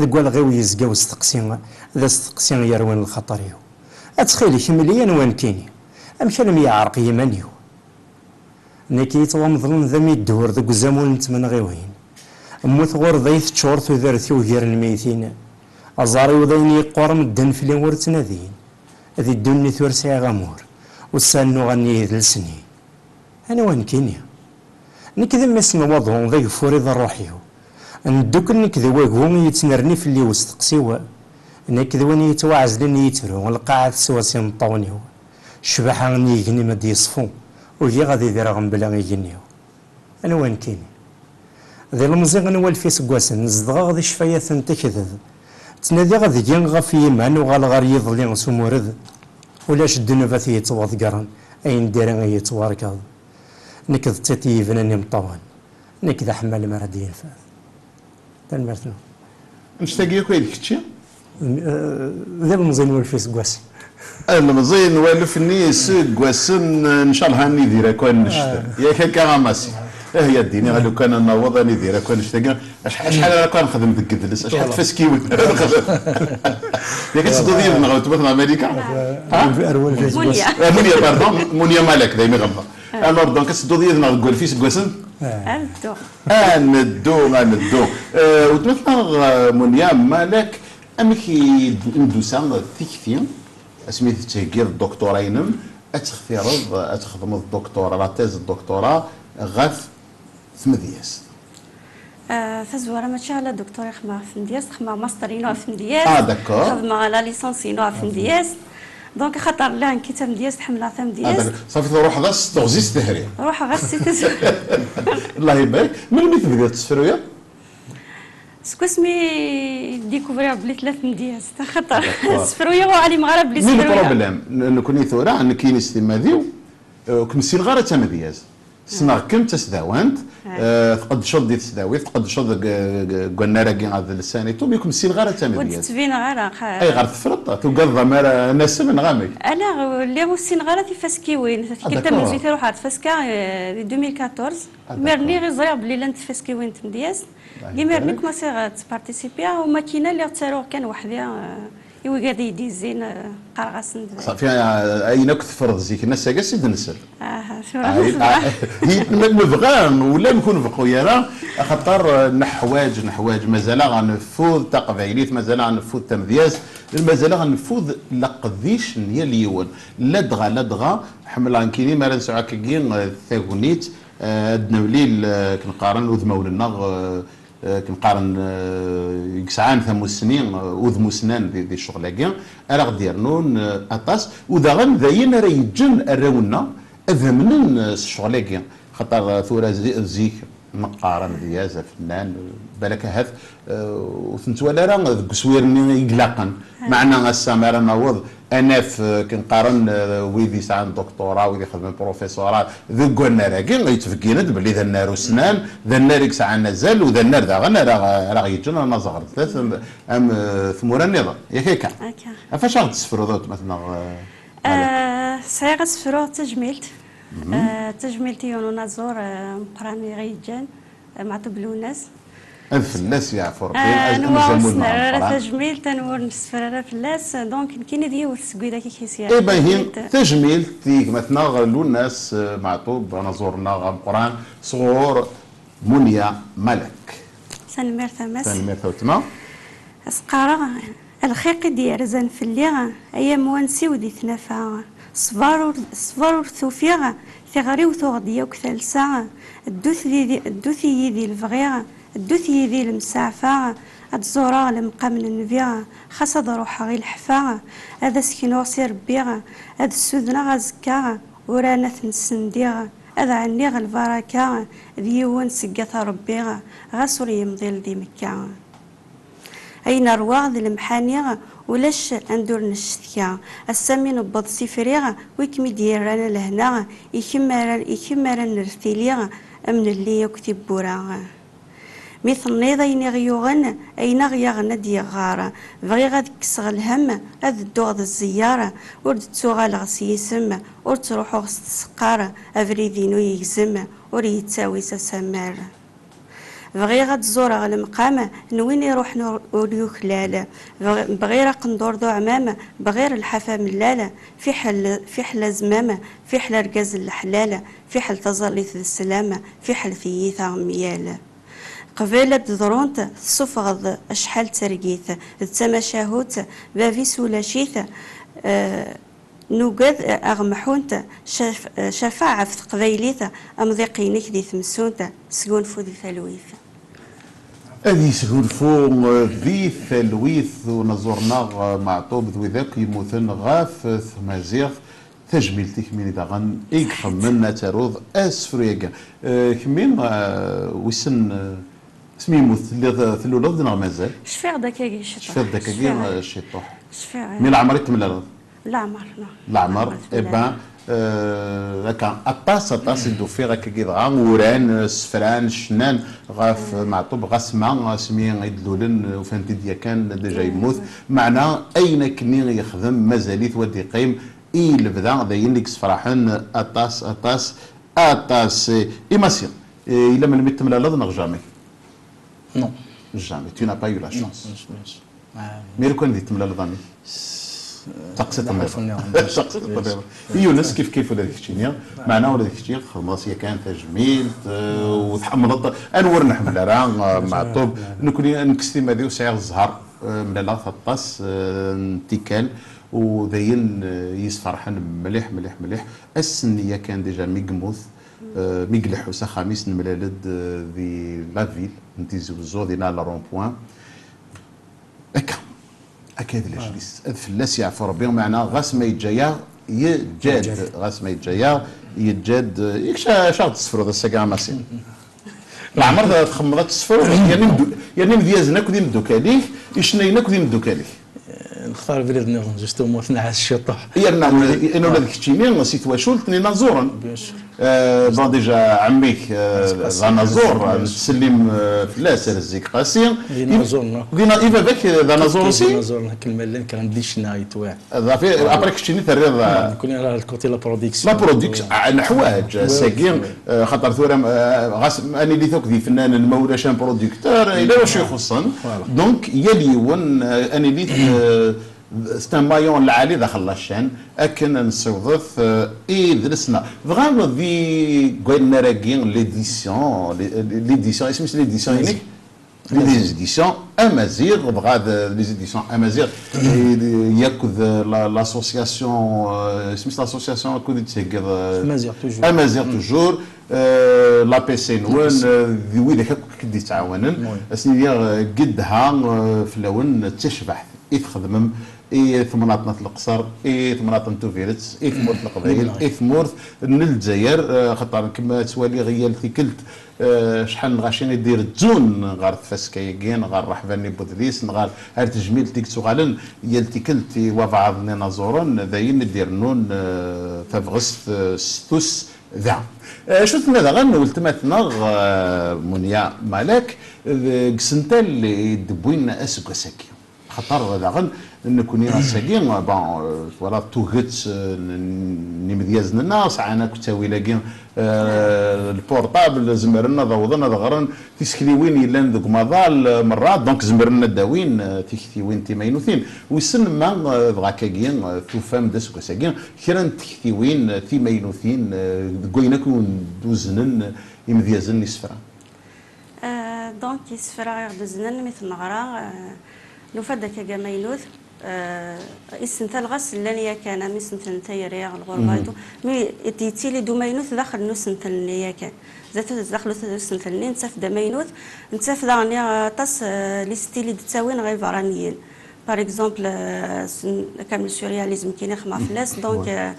Deg walɣ-iw yezga usteqsi, d asteqsi yerwin lxaṭer-iw. Attxil-k, mel-iyi anwa nekkini. Amek almi yeɛreq yiman-iw? Nekk yettwamḍlen d amiddur deg uzamul n tmenɣiwin. Mmut ɣur day teččur tudert-iw gar lmeytin. Aẓar-iw d ayen yeqqur, medden fell-i ur ttnadin. Di ddunit ur sɛiɣ amur, ussan n uɣenni d lesnin. Anwa nekkini? Nekk d mmi-s n waḍu, d ageffur i d ṛṛuḥ-iw. Neddukel nekk d wagu, yettnerni fell-i usteqsi-w. Nekk d win yettwaɛezlen i yettru, lqaɛa teswa s imeṭṭawen-iw. Ccbaḥa n yigenni ma d-yeṣfu, ugiɣ ad idireɣ mebla igenni-w. Anwa nekkini? D ilemẓi n walef iseggasen, zedɣeɣ di ccfayat n tekded. Ttnadiɣ deg-i ɣef yiman, uɣaleɣ ɣer yiḍelli s umured. Ulac ddnubat yettwaḍeggren, ayen diri yettwarkeḍ. Nekk d tiṭ yebnan imeṭṭawen. Nekk d aḥemmal mi ara d-yenfad. Tanemmirt-nwen. Annect-agi akk ay d kečči? D ilemẓi n walef iseggasen. Ilemẓi n walef-nni iseggasen, ncallah ad nidir akk annect-a. Yak akka a Massi. Ah, ya ddin-iw, lukan ad naweḍ ad nidir akk annect-agi. Acḥal, acḥal ara akk ad nexdem deg yidles, acḥal n tfaskiwin ara nexdem. Yak ad tedduḍ yid-neɣ weltma-tneɣ Malika? Ha? Ar walef iseggasen. Munya. Ah, Munya, pardon, Munya Malek, daymi ɣelḍeɣ. Alors, donc, ad tedduḍ yid-neɣ deg walef iseggasen? Ad dduɣ. Ad neddu, ad neddu. Eh, weltma-tneɣ, eh, Munya Malek, amek i d-, i d-tusa tikti, asmi tettheggiḍ dduktura-inem, ad textireḍ, ad txedmeḍ dduktura, la thèse de doctorat ɣef tmedyazt? Eh, tazwara mačči ala dduktura i xedmeɣ ɣef tmedyazt, xedmeɣ master-inu ɣef tmedyazt. Ah, d'accord. Xedmeɣ la licence-inu ɣef tmedyazt. Donc, axaṭer lliɣ nekki d tamedyazt, ḥemmleɣ tamedyazt. Ah, d'accord. Safi, truḥeḍ-as teɣzi s tehri. Ruḥeɣ-as si tazwara. Allah ibarik. Melmi tebdiḍ tesfruyeḍ? Seg wasmi découvriɣ belli tella tmedyazt, axaṭer sfruyeɣ ur ɛlimeɣ ara belli sfruyeɣ. Mais le problème, n-, nekkni tura, nekkini s timmad-iw, eh, ur kem-ssineɣ ara d tamedyazt. Ssneɣ-kem d tasdawant, eh, tqeddceḍ di tesdawit, tqeddceḍ deg, deg, deg wannar-agi adelsan et tout, mais ur kem-ssineɣ ara d tamedyazt. Ur d-ttbineɣ ara, xa- Ayɣer teffreḍ? Tugadeḍ amar ad nasem neɣ amek? Ala, lliɣ ur ssineɣ ara tifaskiwin. Ah, tikkelt d'accord. Tamenzut i ruḥeɣ ɣer tfaska, eh, di deux mille quatorze. Ah, imir-nni d'accord. I ẓriɣ belli llant tfaskiwin n tmedyazt. Ah, imir-nni d'accord. Commencé ad ttparticipiɣ, u makina lliɣ ttaruɣ kan weḥd-i, eh, i wigad i yi-d-yezzin, eh, qqareɣ-asen-d. Ṣafi, eh, ayen akk teffreḍ zik, ass-agi i d-nsel. Aha, tura ah, ah, nebɣa, ulamek ur nbeqqu ara, axaṭer, eh, neḥwaǧ, neḥwaǧ, mazal-aɣ neffud taqbaylit, mazal-aɣ neffud tamedyazt, mazal-aɣ neffud leqdic n yal yiwen. Ladɣa, ladɣa, ḥemmleɣ nekkini mi ara nesɛu akkagi, eh, tagnit, eh, ad d-nemlil, eh, akken qqaren udmawen-nneɣ, eh, eh, akken qqaren, eh, i yesɛan tamussni, eh, udmusnan di, di ccɣel-agi, ara ɣ-d-yernun, eh, aṭas, u daɣen d ayen ara yeǧǧen arraw-nneɣ ad amnen, eh, s ccɣel-agi. Xaṭer, eh, tura zi-, zik neqqar amedyaz, afennan, eh, balak ahat, eh, ur t-nettwali ara deg uswir-nni i ilaqen. Meɛna ass-a mi ara naweḍ ad naf, eh, akken qqaren, eh, wid yesɛan doctorat, wid ixedmen professorat deg wannar-agi, yettbeggin-d belli d annar usnan, d annar i yesɛan azal, u d annar daɣen ara, ara ɣ-yeǧǧen ad naẓ ɣer zdat am, am, eh, tmura nniḍen. Yak akka? Akka. Ɣef wacu ara ɣ-d-tessefruḍ a weltma-tneɣ, eh, Malak? Eh, sɛiɣ ad sefruɣ d tajmilt. Eh, d tajmilt i yiwen unaẓur, eh, ameqqran i ɣ-yeǧǧan, eh, Meɛṭub Lwennas. Ad fell-as yeɛfu Rebbi, ah, ad, anwa ur nesner ara tajmilt, anwa ur nesfer ara fell-as, donc nekkini d yiwet seg widak i k-yesya. Eh ben, tajmilt i gma-tneɣ Lwennas, eh, Meɛṭub, anaẓur-nneɣ ameqqran, sɣur Munya Malek. Tanemmirt a Mass. Tanemmirt a weltma. As-qqareɣ, a lxiq i d-yerzan fell-i, ay amwan-iw di tnafa. Ṣṣber ur, ṣṣber ur t-ufiɣ, tiɣri-w tuɣ-d yakk talsa. Ddut di, di, ddut-iyi di lebɣi, ddut yid-i lemsaɛfa, ad ẓureɣ lemqam n nnbi, xas ad ruḥeɣ i leḥfa, ad as-knuɣ s irebbi, ad ssudneɣ azekka, uran ad ten-ssendiɣ, ad ɛenniɣ lbaraka, d yiwen seg at Rebbi, ɣas ur yemḍil di Mekka. Ayen ṛwiɣ d lemḥani, ulac anda ur neccetka. Ass-a mi newweḍ sifriɣ, wi kem-id-yerran a lehna, i kemm ara, i kemm ara nertili, am nelli akk tiwwura. Mi tenniḍ ayen i ɣ-yuɣen, ayen aɣ-yaɣen ad d-yeɣɣar. Bɣiɣ ad kkseɣ lhemm, ad dduɣ d zzeyyer, ur d-ttuɣaleɣ s yisem, ur ttruḥuɣ s tseqqar, abrid-inu yegzem, ur yettawi s asammer. Bɣiɣ ad ẓureɣ lemqam n win iruḥen ur, ur yuklal. Bɣ-, bɣir aqendur d uɛmam, bɣir lḥaf amellal, fiḥel, fiḥel azmam, fiḥel argaz n leḥlal, fiḥel taẓallit d sslam, fiḥel tiyita am yal. Qbel ad d-ḍrunt, tessufɣeḍ acḥal d targit, d tamacahut, bab-is ulac-it, eh, Nugad, eh, aɣ-mḥunt, caf-, eh, cafeɛ ɣef teqbaylit, amḍiq-inek di temsunt, sgunfu di talwit. Ad yesgunfu, eh, di talwit unaẓur-nneɣ, eh, Meɛṭub d wid akk yemmuten ɣef, eh, tmaziɣt. Tajmilt i kemmini daɣen i ixemmen ad taruḍ asefru-agi. Eh, kemmi, eh, wissen, eh, asmi yemmut, telliḍ, eh, tluleḍ-d neɣ mazal? Cfiɣ-d akkagi ciṭuḥ. Cfiɣ-d akkagi, cfiɣ, eh, ciṭuḥ. Cfiɣ, eh. Mi leɛmer i temlaleḍ? Leɛmer, non. Leɛmer, leɛmer, eh ben, eh, akka, aṭas, aṭas i d-ufiɣ akkagi dɣa, uran, eh, sefran, cnan ɣef, eh, Meɛṭub, ɣas ma asmi i d-lulen, eh, ufan-t-id yakan, déjà yemmut. Meɛna, ayen akkenni i yexdem, mazal-it wa d-iqqim i lebda, d ayen i yessefraḥen aṭas, aṭas, aṭas. Eh, i Massi, eh, yella melmi i temlaleḍ neɣ jamais? Non. Jamais, tu n'as pas eu la chance. Non, jamais. Ah. Mi lukan di temlaleḍ amek? Taqsiṭ nniḍen. Taqsiṭ nniḍen. I Yunes kif kif ula d keččini, meɛna ula d kečči txedmeḍ-as yakan tajmilt, eh, u tḥemmleḍ, anwa ur nḥemmel ara, eh, Meɛṭub. Nekkni nekkes timad-iw, sɛiɣ zzher, eh, mlaleɣ-t aṭas, eh, n tikkal, u d ayen, eh, yesferḥen mliḥ, mliḥ, mliḥ. Ass-nni yakan déjà mi yemmut, eh, mi ileḥḥu s axxam-is, nemlal-d, eh, di la ville n Tizi Wezzu, dinna le rond-point. Akka. Akka d lejlis. Ad fell-as yeɛfu Rebbi, meɛna ɣas ma yeǧǧa-yaɣ, yeǧǧa-d. Yeǧǧa-d. Ɣas ma yeǧǧa-yaɣ, yeǧǧa-d. Yak ca-, ca ɣ-d-tessefruḍ ass-agi a Masin? Leɛmer txemmeḍ ad tessefruḍ, yerna imdu-, yerna imedyazen akk d imeddukkal-ik, icennayen akk d imeddukkal-ik. Nextar abrid nniḍen, justement, ur t-nɛass ciṭuḥ. Yerna, yerna ula d keččini, si twacult n inaẓuren. Bien sûr. Euh, bon, déjà, ɛemmi-k, euh, d anaẓur, nettsellim, euh, fell-as, ar zik qasi. D inaẓuren akk. D ina-, i baba-k, euh, d anaẓur aussi? D inaẓuren, akken ma llan kkren-d di ccna, yettwaɛ. Après, keččini terriḍ, euh, nekkni ala le côté la production. La production, ah, neḥwaǧ, ass-agi, euh, xaṭer tura, euh, ɣas ad nilit akk d ifennanen, ma ulac un producteur, yella wacu ixuṣṣen. Voilà. Donc, yal yiwen, euh, ad nilit, euh, c'est un maillon lɛali daxel la chaîne, akken ad nessiwḍet, euh, idles-nneɣ. Dɣa di wayen ara agi, l'édition, l'édition, isem-is l'édition-inek? Les éditions Amaziɣ, dɣa d les éditions Amaziɣ, eh, yakk d la, l'association, euh, isem-is l'association akked i d-theggiḍ, euh, Amaziɣ toujours. Amaziɣ toujours, euh, l'A P C nwen, euh, d widak akk i k-d-yettɛawanen. Oui. Ad s-nini, euh, gedha, euh, fell-awen d tacbaḥt i txedmem i temnaḍt n At Leqṣer, i temnaḍt n Tubiret, i tmurt n Leqbayel, i tmurt n Lezzayer, eh, xaṭer kemm ad twaliḍ yal tikkelt, eh, acḥal n lɣaci i d-irezzun ɣer tfaska-agi, neɣ ɣer ṛṛeḥba-nni n wedlis, neɣ ɣer, ar tejmilt i yettuɣalen yal tikkelt i wabɛaḍ n yinaẓuren, d ayen i d-irennun, eh, tabɣest, eh, s tus da. Eh, acu tenna daɣen weltma-tneɣ, eh, Munya Malek, eh, deg isental i d-wwin aseggas-agi? Axaṭer daɣen, nekkni ass-agi, bon, euh, twalaḍ tuget, euh, n, n imedyazen-nneɣ, sɛan akk ttawil-agi, euh, le portable, zemren ad awḍen ad ɣren tisekliwin yellan deg umaḍal, euh, merra, donc zemren ad d-awin, euh, tiktiwin timaynutin. Wissen ma, euh, dɣa akkagi, euh, tufam-d aseggas-agi kra n tektiwin, euh, timaynutin, euh, deg wayen akk i wen-d-uznen, euh, imedyazen n yisefra? Euh, donc, isefra i ɣ-d-uznen mi t-neɣra, euh, nufa-d akkagi amaynut. Euh, isental ɣas llan yakan, am isental n tayri, lɣerba et tout. Mi d-yettili d umaynut daxel n usentel-nni yakan. Zdat, daxel usentel-nni nettaf-d amaynut, nettaf daɣen aṭas, euh, n yisettili d-ttawin ɣer iberraniyen. Par exemple, euh, s-, n-, comme le surréalisme, kien ixma fell-as, donc, euh,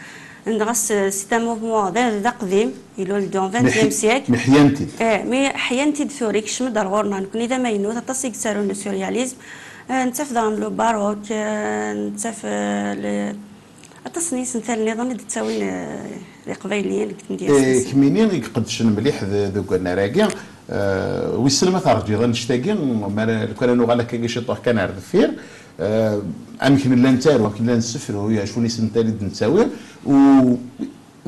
ɣas, euh, c'est un mouvement d, d aqdim, ilul-d en vingtième siècle. Mais ḥyan-t-id. Eh, mais ḥyan-t-id tura, ikcem-d ar ɣur-neɣ, nekkni d amaynut, aṭas i yettarun le surréalisme. Euh, nettaf daɣen le baroque, euh, nettaf, euh, le, aṭas n yisental nniḍen i d-ttawin, euh, d iqbayliyen deg tmedyazt-nsen. Eh, kemmini i iqeddcen mliḥ d, deg wannar-agi, eh, wissen ma terǧiḍ annect-agi, mi ara, lukan ad nuɣal akkagi ciṭuḥ kan ar deffir, eh, amek nella nettaru, amek nella nessefruy, acu n yisental i d-nettawi, u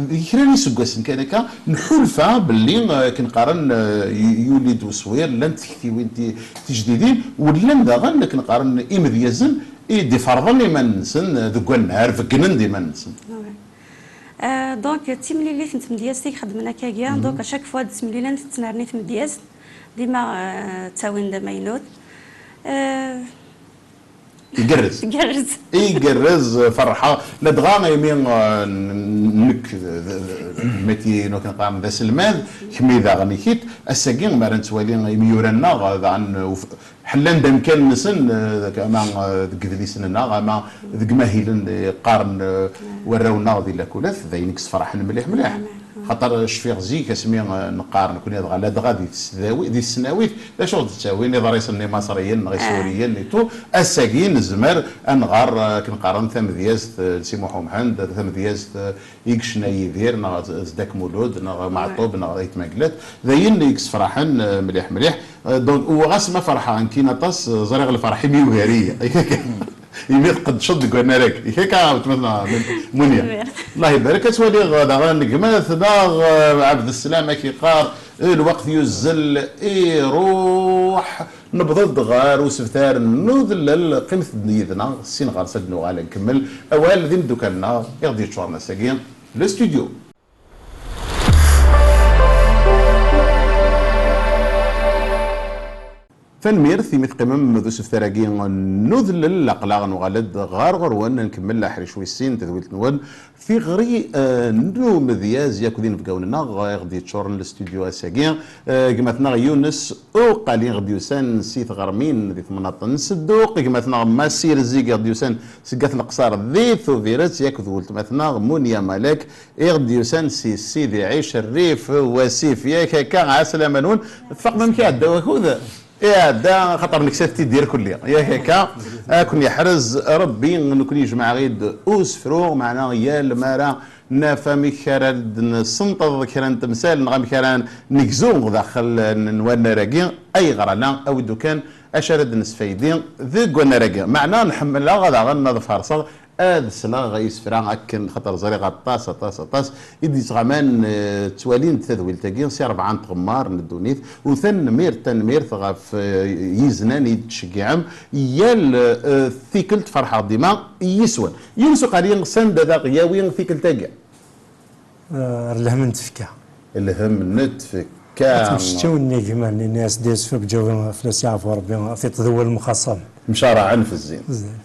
di kra n yiseggasen kan akka, nḥulfa belli, eh, akken qqaren, eh, yu-, yuli-d uswir, llant tektiwin ti-, tijdidin, u llan daɣen, akken qqaren, imedyazen i d-iferḍen iman-nsen, eh, deg wannar, beggnen-d iman-nsen. Ouais. Euh, donc, d timlilit n tmedyazt i ixeddmen akkagi, donc à chaque fois d-ttemlilent, ttnerni tmedyazt, dima, euh, ttawin-d amaynut. Euh, igerrez. Igerrez. Igerrez, ferḥeɣ. Ladɣa imi, euh, n-, nekk, d, d, d, métier-inu kan qqaren d aselmad, kemmi daɣen ikit. Ass-agi, mi ara nettwali imyura-nneɣ, daɣen, uf-, ḥellan-d amkan-nsen, eh, ama, eh, deg idlisen-nneɣ, ama deg imahilen i qqaren, eh, warraw-nneɣ di lakulat, d ayen i yessefraḥen mliḥ, mliḥ. Xaṭer cfiɣ zik, asmi, eh, neqqar nekkni dɣa, ladɣa di tesdawi-, di tesnawit, d acu ɣ-d-ttawin iḍrisen n Imaṣriyen neɣ Isuriyen et tout, ass-agi nezmer ad nɣer, eh, akken qqaren tamedyazt, eh, n Si Muḥ Umḥend, tamedyazt, eh, i yecna Yidir, neɣ Zeddak Mulud, neɣ Meɛṭub, neɣ Ayt Manglet. D ayen i yessefraḥen, eh, mliḥ, mliḥ. Eh, donc, u ɣas ma ferḥeɣ nekkini aṭas, eh, ẓriɣ lferḥ-im yugar-iyi. Imi tqeddceḍ deg wannar-agi. Yak akka, weltma-tneɣ Munya. Amin. Allah ibarek, ad twaliḍ daɣen gma-tneɣ, eh, Ɛebdeslam, ak iqqar, eh, lweqt yuzzel, iruḥ. Newweḍ-d ɣer usebtar n udellel, qqimet-d yid-neɣ, syin ɣer-s ad d-nuɣal ad nkemmel awal d imeddukal-nneɣ i ɣ-d-yeččuren ass-agi, le studio. Tanemmirt imi teqqimem d usebtar-agi n udellel, aql-aɣ nuɣal-d ɣer ɣur-wen, ad nkemmel aḥric wis sin, tadwilt-nwen, tiɣri, eh, n umedyaz yakk d inebgawen-nneɣ i ɣ-d-yeččuren le studio ass-agi, eh, gma-tneɣ Yunes Uqali i ɣ-d-yusan si tɣermin di temnaḍt n Sedduq, gma-tneɣ Massi Rezig i ɣ-d-yusan seg At Leqṣer di Tubiret, yakk d weltma-tneɣ Munya Malek i ɣ-d-yusan si Sidi Ɛic Rrif Wasif. Yak akka, ɛeslama-nwen. Tfaqem amek iɛedda wakud? Iɛedda, xaṭer neksa-t-id irkelli. Yak akka, ad ken-yeḥrez Rebbi, nekkni jemɛeɣ-id usefru, meɛna yal mi ara naf amek ara d-nessenṭeḍ kra n temsal neɣ amek ara negzu daxel n wannar-agi. Ayɣer ala, awi-d kan acu ara d-nesfaydi deg wannar-agi. Meɛna nḥemmleɣ daɣen ad farṣeɣ ad sleɣ isefra akken, xaṭer ẓriɣ aṭas, aṭas, aṭas i d-yettɣaman, eh, ttwalin-d tadwilt-agi si rebɛa n tɣemmar n ddunit. U tanemmirt, tanemmirt ɣef, eh, yiznan i d-tceggɛem. Yal, eh, tikkelt ferḥeɣ dima yis-wen. Yunes Uqali, s anda d aɣ-yawi tikkelt-agi? Eh, ar lhem n tfekka. Lhem n tfekka. Ad tmecčaw nnig iman-nni, as-d yesfeǧǧaw fell-as yeɛfu Rebbi, tiṭ d wal mxaṣam. Mcaraɛen f zzin. Zzin.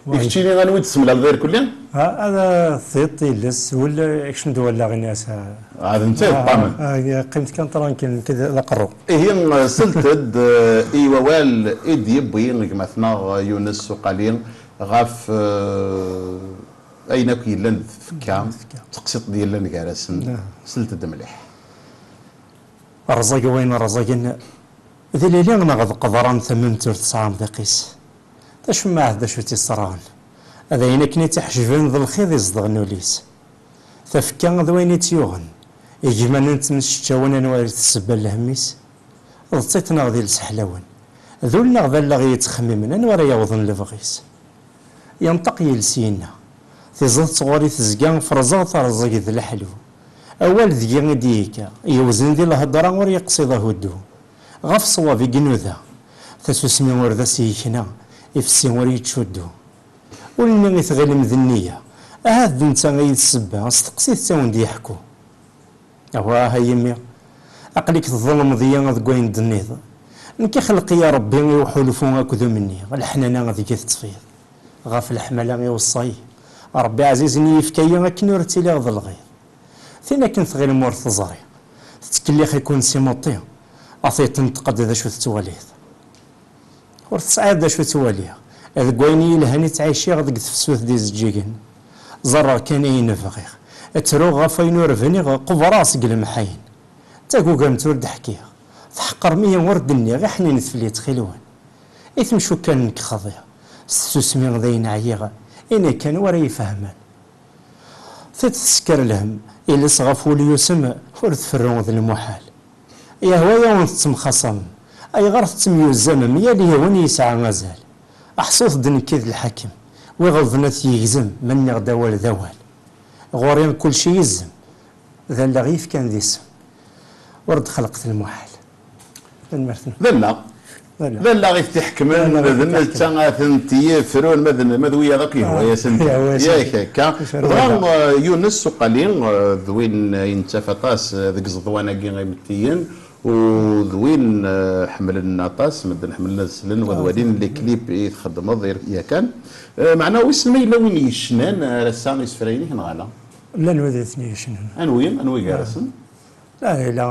I keččini, anwa i d-tessemlaleḍ irkelli? Ha, ala tiṭ, iles, wul, ikcem-d wallaɣ-ini ass-a. Ah, d netta i yeṭṭamen. Ah, ah, qqimet kan tranquille, nekk d aqerru. Ihi, slet-d, eh, i wawal i d-yewwi gma-tneɣ Yunes Uqali ɣef, eh, ayen akk yellan d tfekka, d teqsiṭ d-yellan gar-asen. Slet-d mliḥ. Rẓag wayen rẓagen, d ilili neɣ d qeḍran, tamemt ur tesɛi amḍiq-is. Tacemmaɛt d acu tt-iṣerɛen? D ayen akken i tt-iḥejben d lxiḍ izedɣen ul-is. Tafekka d wayen i tt-yuɣen. Igmanen ttemceččawen, anwa i d ssebba n lhemm-is? D tiṭ neɣ d iles ḥlawen? D ul neɣ d allaɣ i yettxemmimen, anwa ara yawḍen lebɣi-s? Yenṭeq yiles yenna: "Tiẓeḍ ɣur-i tezga, ferẓeɣ terẓeg d leḥlu." Awal deg-i i d-yekka, yewzen di lhedra ur yeqsiḍ ahuddu. Ɣef ṣṣwab i inuda, tasusmi ur d as-yekna, ifessi ur yettcuddu. Ul-nni i tɣilem d nniya, ahat d netta ay d ssebba, steqsit-tt a wen-d-yeḥku. Awah a yemmi, aql-ik tḍelmeḍ-iyi deg wayen d-tenniḍ. Nekk ixleq-iyi Rebbi i uḥulfu akked umenni, leḥnana deg-i tettfiḍ. Ɣef leḥmala iweṣṣa-yi Rebbi ɛzizen, yefka-yi akken ur ttiliɣ d lɣiḍ. Tin akken tɣilem ur teẓri, tettkellix-iken s imuṭṭi, a t-iṭṭenṭeq-d d acu tettwaliḍ. Ur tesɛiḍ d acu twaliḍ. Deg wayen i yelhan i ttɛiciɣ deg tefsut d izeǧǧigen. Ẓerreɣ kan ayen bɣiɣ. Ttruɣ ɣef wayen ur bniɣ, qubreɣ seg lemḥayen. Tagugamt ur d-ḥkiɣ. Tḥeqrem-iyi ur d-nniɣ, iḥninet fell-i ttxil-wen. I temcukkan nekk xḍiɣ. S tsusmi d ayen ɛyiɣ, ini kan wara yefhmen. Tiṭ tesker lhem, iles ɣef wul yusem, ur tferru d lmuḥal. Yehwa-yawen tettemxaṣamem, ayɣer tettemyuzzamem, yal yiwen yesɛa azal. Aḥṣut d nekk i d lḥakem, wi ɣelḍen ad t-yegzem, ma nniɣ-d awal d awal. Ɣur-i kulci yizem, d allaɣ yefkan d isem. Ur d-xelqet lmuḥal. Tanemmirt-nwen. D allaɣ. D allaɣ. D allaɣ i t-iḥekmen, d netta a tent-yefrun, ma d, ma d wiyaḍ akk yehwa-yasen. Yehwa-yasen. Yak akka. Dɣa, eh, Yunes Uqali, eh, d win i nettaf aṭas, eh, deg iẓeḍwan-agi imettiyen, u d win, eh, ḥemmlen aṭas, medden ḥemmlen ad slen, wa d walin les clips i txeddmeḍ yakan. Eh, meɛna wissen ma yella win yecnan ar ass-a isefra-inek neɣ ala? Llan wid i ten-yecnan. Anwi? Anwi gar-asen? La, yella,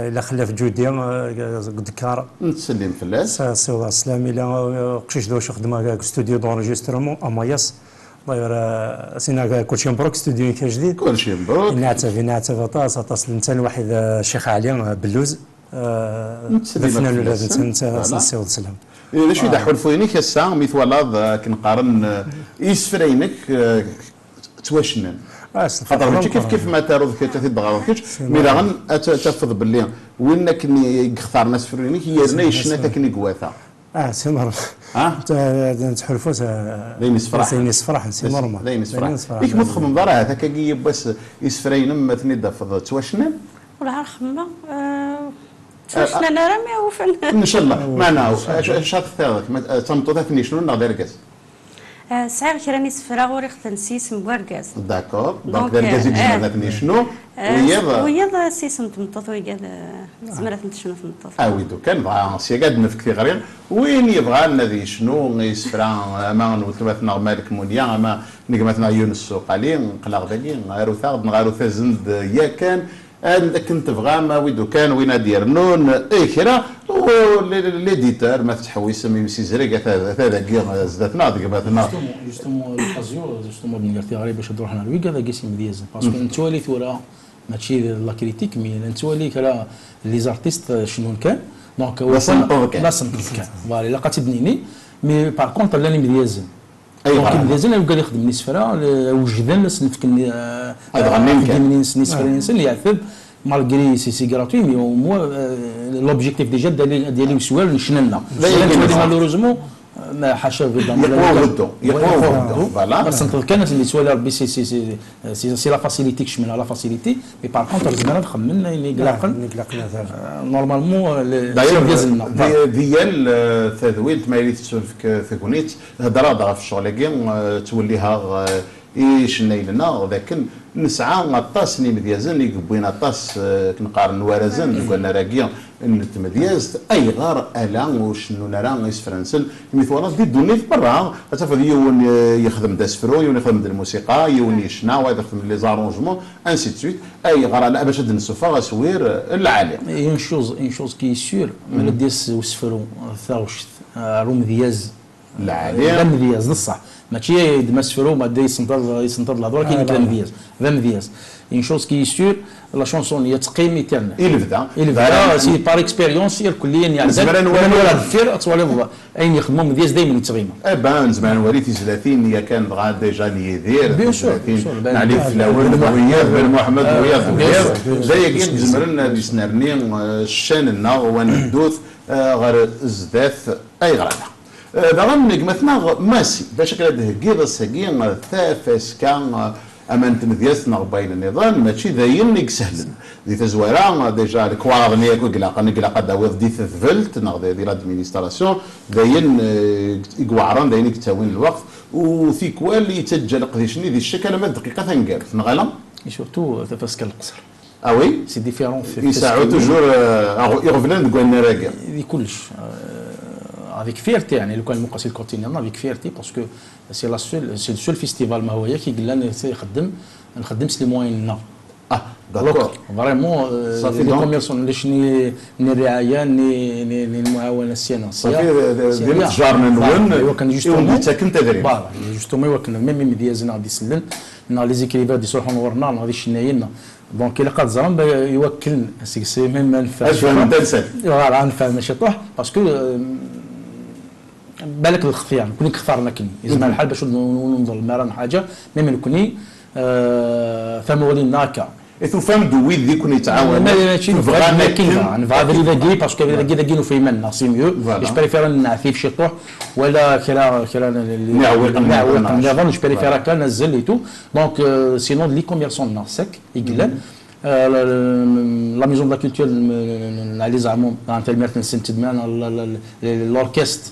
yella Xellaf Ǧudi, eh, deg Ddekar. Nettsellim fell-as. Sa-, siweḍ sslam, yella, eh, uqcic d wacu xedmeɣ deg studio d'enregistrement, Amayas. D'ailleurs, eh, sina kulci mbruk, studio-ik ajdid. Kulci mbruk. Yenneɛtab, yenneɛtab aṭas, aṭas n netta lwaḥid, eh, Ccix Ɛli, eh, Belluz. Eh, nettsellim fell-as. D afnan ula d netta, netta, voilà. Nsiweḍ sslam. Eh, d acu i d aḥulfu-inek ass-a, mi twalaḍ, eh, akken qqaren, eh, isefra-inek, eh, ttwacnan. Ah, s lferḥ. Xaṭer mačči kif kif ma taruḍ kečč, ad t-id-teɣreḍ kečč, mi daɣen ad t-, ad tafeḍ belli win akken i, i yextaren asefru-inek, yerna yecna-t akken i iwata. Ah, si normal. Ah? Nettḥulfu s, d ayen yessefraḥen. D ayen yessefraḥen, si normal. D ayen yessefraḥen. I kemm ur txemmmeḍ ara ahat akkagi yiwwas isefra-inem ma ten-id-tafeḍ ttwacnan? Ur ɛad xemmeɣ, eh, ttwacnan ara mi ufan. Ncallah. Meɛna, acu, acu ad textireḍ? Ma, eh, d tameṭṭut ad ten-yecnun neɣ d argaz? Eh, sɛiɣ kra n yisefra uriɣ-ten s yisem n wergaz. D'accord. Donc, donc, d argaz i, eh, yezmer ad ten-yecnu. Eh, wiyaḍ, eh, wiyaḍ, eh, s yisem n tmeṭṭut, wigad, eh, tezmer ad ten-tecnu tmeṭṭut. Awi-d kan, dɣa seg-a ad nefk tiɣri. Win yebɣan ad yecnu isefra, ama n weltma-tneɣ Malek Munya, ama n gma-tneɣ Yunes Uqali, nqel-aɣ dagi, arut-aɣ-d neɣ arut-asen-d yakan. Ad, akken tebɣam, awi-d ukan win ad d-yernun, eh, kra, u l-, l-, l'éditeur, ma tettḥewwisem imsizreg, ata, ata dagi, eh, zdat-neɣ, d gma-tneɣ. Justement, justement, l'occasion, justement, ad nger tiɣri bac ad ruḥen ar wigad-agi s imedyazen. Parce que nettwali tura, mačči d la critique, mais nettwali kra les artistes, eh, cennun kan. Donc, d asenṭeḍ kan. D asenṭeḍ kan. Voilà, ilaq ad tt-id-nini. Mais par contre, llan imedyazen. Donc, imedyazen ay ugar ixedmen isefra, le- wejden ad sen-fken, euh, ad ɣennin kan. Idrimen-nsen, isefra-nsen, yeɛteb, malgré c'est c'est gratuit, mais au moins, euh, l'objectif déjà d'aller d'aller uswir n ccna-nneɣ. Malheureusement, euh, ma ḥaca, évidemment, yeqwa ubeddu, yeqwa ubeddu. Voilà. Ma tessneḍ kan, ad sen-yettwali Rebbi, c'est c'est c'est c'est c'est la facilité, kecmen la facilité, mais par contre, ur zmiren ad xedmen ayen i ilaqen. Ayen i ilaqen, euh, normalement, euh, le- d'ailleurs, c'est bien, euh, di- di yal, euh, tadwilt, ma yella tettunefk, euh, tegnit, hedreɣ-d ɣef ccɣel-agi, euh, ttwelliheɣ, euh, icennayen-nneɣ, d akken nesɛa aṭas n yimedyazen i yewwin aṭas, eh, akken qqaren, n warrazen deg wannar-agi n tmedyazt. Ayɣer ala ur cennun ara isefra-nsen? Imi twalaḍ di ddunit merra, ad tafeḍ yiwen, eh, yexdem-d asefru, yiwen yexdem-d lmusiqa, yiwen yecna, wayeḍ yexdem les arrangements, ainsi de suite. Ayɣer ala bac ad d-nessufeɣ aswir, eh, lɛali? Et une chose, une chose qui est sûre, mi ara d-yas usefru, taɣect, eh, ar umedyaz, lɛali. D amedyaz, d ṣṣeḥ. Mačči d ma asefru, ma da yessenṭaḍ, yessenṭaḍ lehdur, akken nekk d amedyaz. D amedyaz. Une chose qui est sûre, la chanson yettqim éternel. I lebda. I lebda, c'est par expérience, irkelli, yani, nezmer ad nwali ar deffir, ad twaliḍ ayen yexdem umedyaz daymen yettɣima. Eh ben, nezmer ad nwali tizlatin yakan dɣa déjà n Yidir, bien sûr, tizlatin bien sûr, n Ɛli Flawen, d wiyaḍ, Ben Muḥemmed, d wiyaḍ, d wiyaḍ. D ayagi i izemren ad yesnerni, eh, ccan-nneɣ, wa neddut, eh, ɣer zdat, ayɣer ala. Eh, daɣen, gma-tneɣ Massi, bac akken ad d-theggiḍ ass-agi, eh, tafaska, eh, aman n tmedyazt neɣ n wayen nniḍen, mačči d ayen i isehlen. Di tazwara, eh, déjà, lekwaɣeḍ-nni akk i ilaqen, i ilaq ad d-tawiḍ di tedbelt neɣ di, di l'administration, d ayen, eh, i iweɛren, d ayen i yettawin lweqt, u tikwal yettaǧǧa leqdic-nni di ccek alamma d dqiqa taneggarut, neɣ ala? Et surtout, eh, tafaska n leqṣer. Ah oui? C'est différent. Yesɛu toujours, euh, aɣ- iɣeblan deg wannar-agi. Di kullec, euh, avec fierté, يعني, لو كان نقاس الكوتي نيرنا، avec fierté, parce que c'est la seule, c'est le seul festival, ma هو ياك يقول لنا يخدم، نخدم s les moyens نيرنا. Ah, d'accord. Vraiment, euh, les commerçants, les شني، ni الرعاية، ni, ni, ni المعاونة السياسية. صافي، ديما تجارنا نون، يوكن justement. Voilà, justement, يوكن même يمديازنا غادي يسلن، نا les écrivains غادي يصلحون ورنا، نا غادي يشناينا. Donc, إلا قد زرم، يوكل، c'est même ما نفهمش. Voilà, نفهم ماشي طوح، parce que, euh, بالك الخطيان، كون كثرنا كن. يزعما الحال باش نظلم ما رانا حاجة، même نكوني، آه، ثمولي ناكا. Tufam-d wid i ken-yettɛawanen. Mačči tebɣam akken, dɣa nebɣa abrid-agi, parce que abrid-agi dagi nufa iman-nneɣ, c'est mieux. Voilà. Je préfère ad nɛtif ciṭuḥ, wala kra, kra n, n, n iɛewwiqen nniḍen, je préfère akka, nazzel et tout. Donc, euh, sinon, les commerçants-nneɣ sec, i yellan. Euh, la, la, la maison de la culture n, n, n Ɛli Zeɛmum, n talmirt-nsen, tedman, la, la, la, l'orchestre,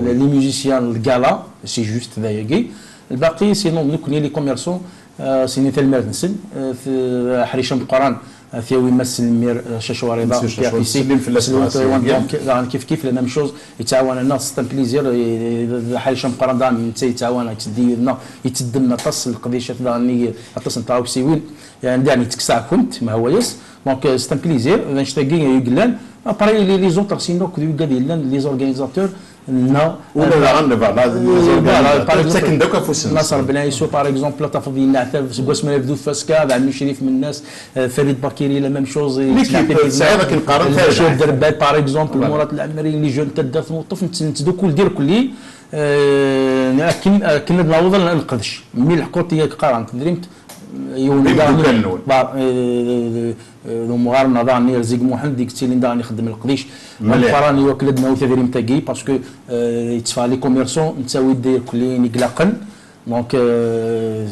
les musiciens, le gala, c'est juste d ayagi. Lbaqi, sinon, nekkni, les commerçants, euh, c'est talmirt-nsen, euh, aḥric ameqqran, euh, ad t-yawi Mass Lmir, euh, Cacwariḍa, P A P C, donc, daɣen kif kif, la même chose, yettɛawan-aneɣ, c'est un plaisir, et, et, d aḥric ameqqran, daɣen, netta yettɛawan, yetteddi yid-neɣ, yettedden aṭas n leqdicat, daɣen, aṭas n tɣawsiwin. يعني دعني تكسع كنت ما هو يس. Donc, euh, c'est un plaisir. Anect-agi i yellan. Après, les, les autres, sinon, que les gars, les organisateurs, non. Ou les organisateurs, Nasser Ben Aissou, par exemple, la tafḍi, la tafḍi, seg wasmi ara yebdu tfaska, d Ɛemmi Crif Mennas, euh, Farid Bakiri, la même chose, Bachir Derbal, par exemple, Mourad Lamri, les jeunes, Taddart Moutouf, nettdukul dirkli, euh, akken, akken ad naweḍ ad nqedc. Mi lḥeqquṭ i ak-qqaren tedrimt, yiwen d imeddukal-nwen. D umɣar-nneɣ daɣen Yerzig Muḥend, i yettilin daɣen ixeddem leqdic. Mliḥ. Ameqqran i wakken ad d-nawi tadrimt-agi, parce que, euh, yetteffeɣ les commerçants, nettawi-d irkelliyen i ilaqen. Donc, euh,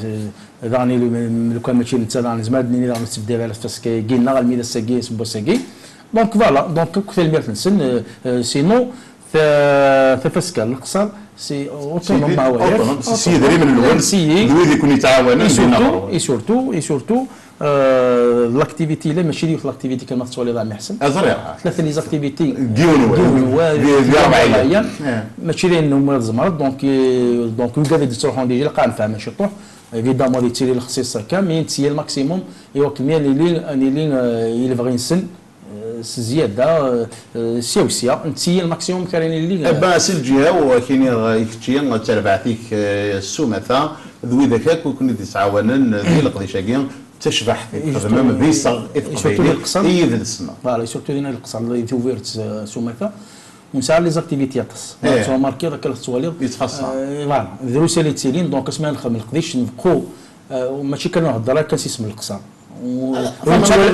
daɣen, lukan mačči netta, daɣen nezmer ad d-nini daɣen ur tettbeddil ara tfaska-agi, neɣ almi d ass-agi, aseggas-agi. Donc, voilà, donc, akk tanemmirt-nsen, euh, euh, sinon, Ta-, tafaska n leqṣer, c'est autonome, ma هو ياك. Autonome, s yidrimen-nwen, d wid i ken-yettɛawanen. Et surtout, et surtout, et surtout, euh, l'activité, la, mačči d yiwet l'activité kan ma tettwaliḍ a Ɛemmi Ḥsen. Tlata les activités. Deg yiwen waya. Deg yiwen waya, di, di rebɛa ayyam. Mačči d ayen umi tzemreḍ, donc, euh, donc, wigad i d-yettruḥun déjà, ilaq ad nfehmem ciṭuḥ. Évidemment, ad yettili lexṣiṣ akka, mais netteg le maximum, i wakken ad nili, ad nili, euh, i lebɣi-nsen. Euh, s zzyada, euh, euh, sya u sya, netteg le maximum kra n yilli. Eh ben, si lǧiha-w, ad k-iniɣ, i kečči, d terbaɛt-ik, euh, s umata, d widak akk i ken-id-yettɛawanen, euh, di leqdic-agi, d tacbaḥt i txedmem, d iseɣ i teqbaylit, i yidles-nneɣ. Voilà, surtout dinna leqṣer, di Tubiret, euh, s umata. Nesɛa les activités aṭas. Ih. Tettwamarkiḍ akka la tettwaliḍ. Yettxaṣṣa. Euh, voilà. Drus ay yettilin, donc asmi ara nexdem leqdic, nbeqqu, euh, mačči kan nhedder akka s isem n leqṣer. U nettwali,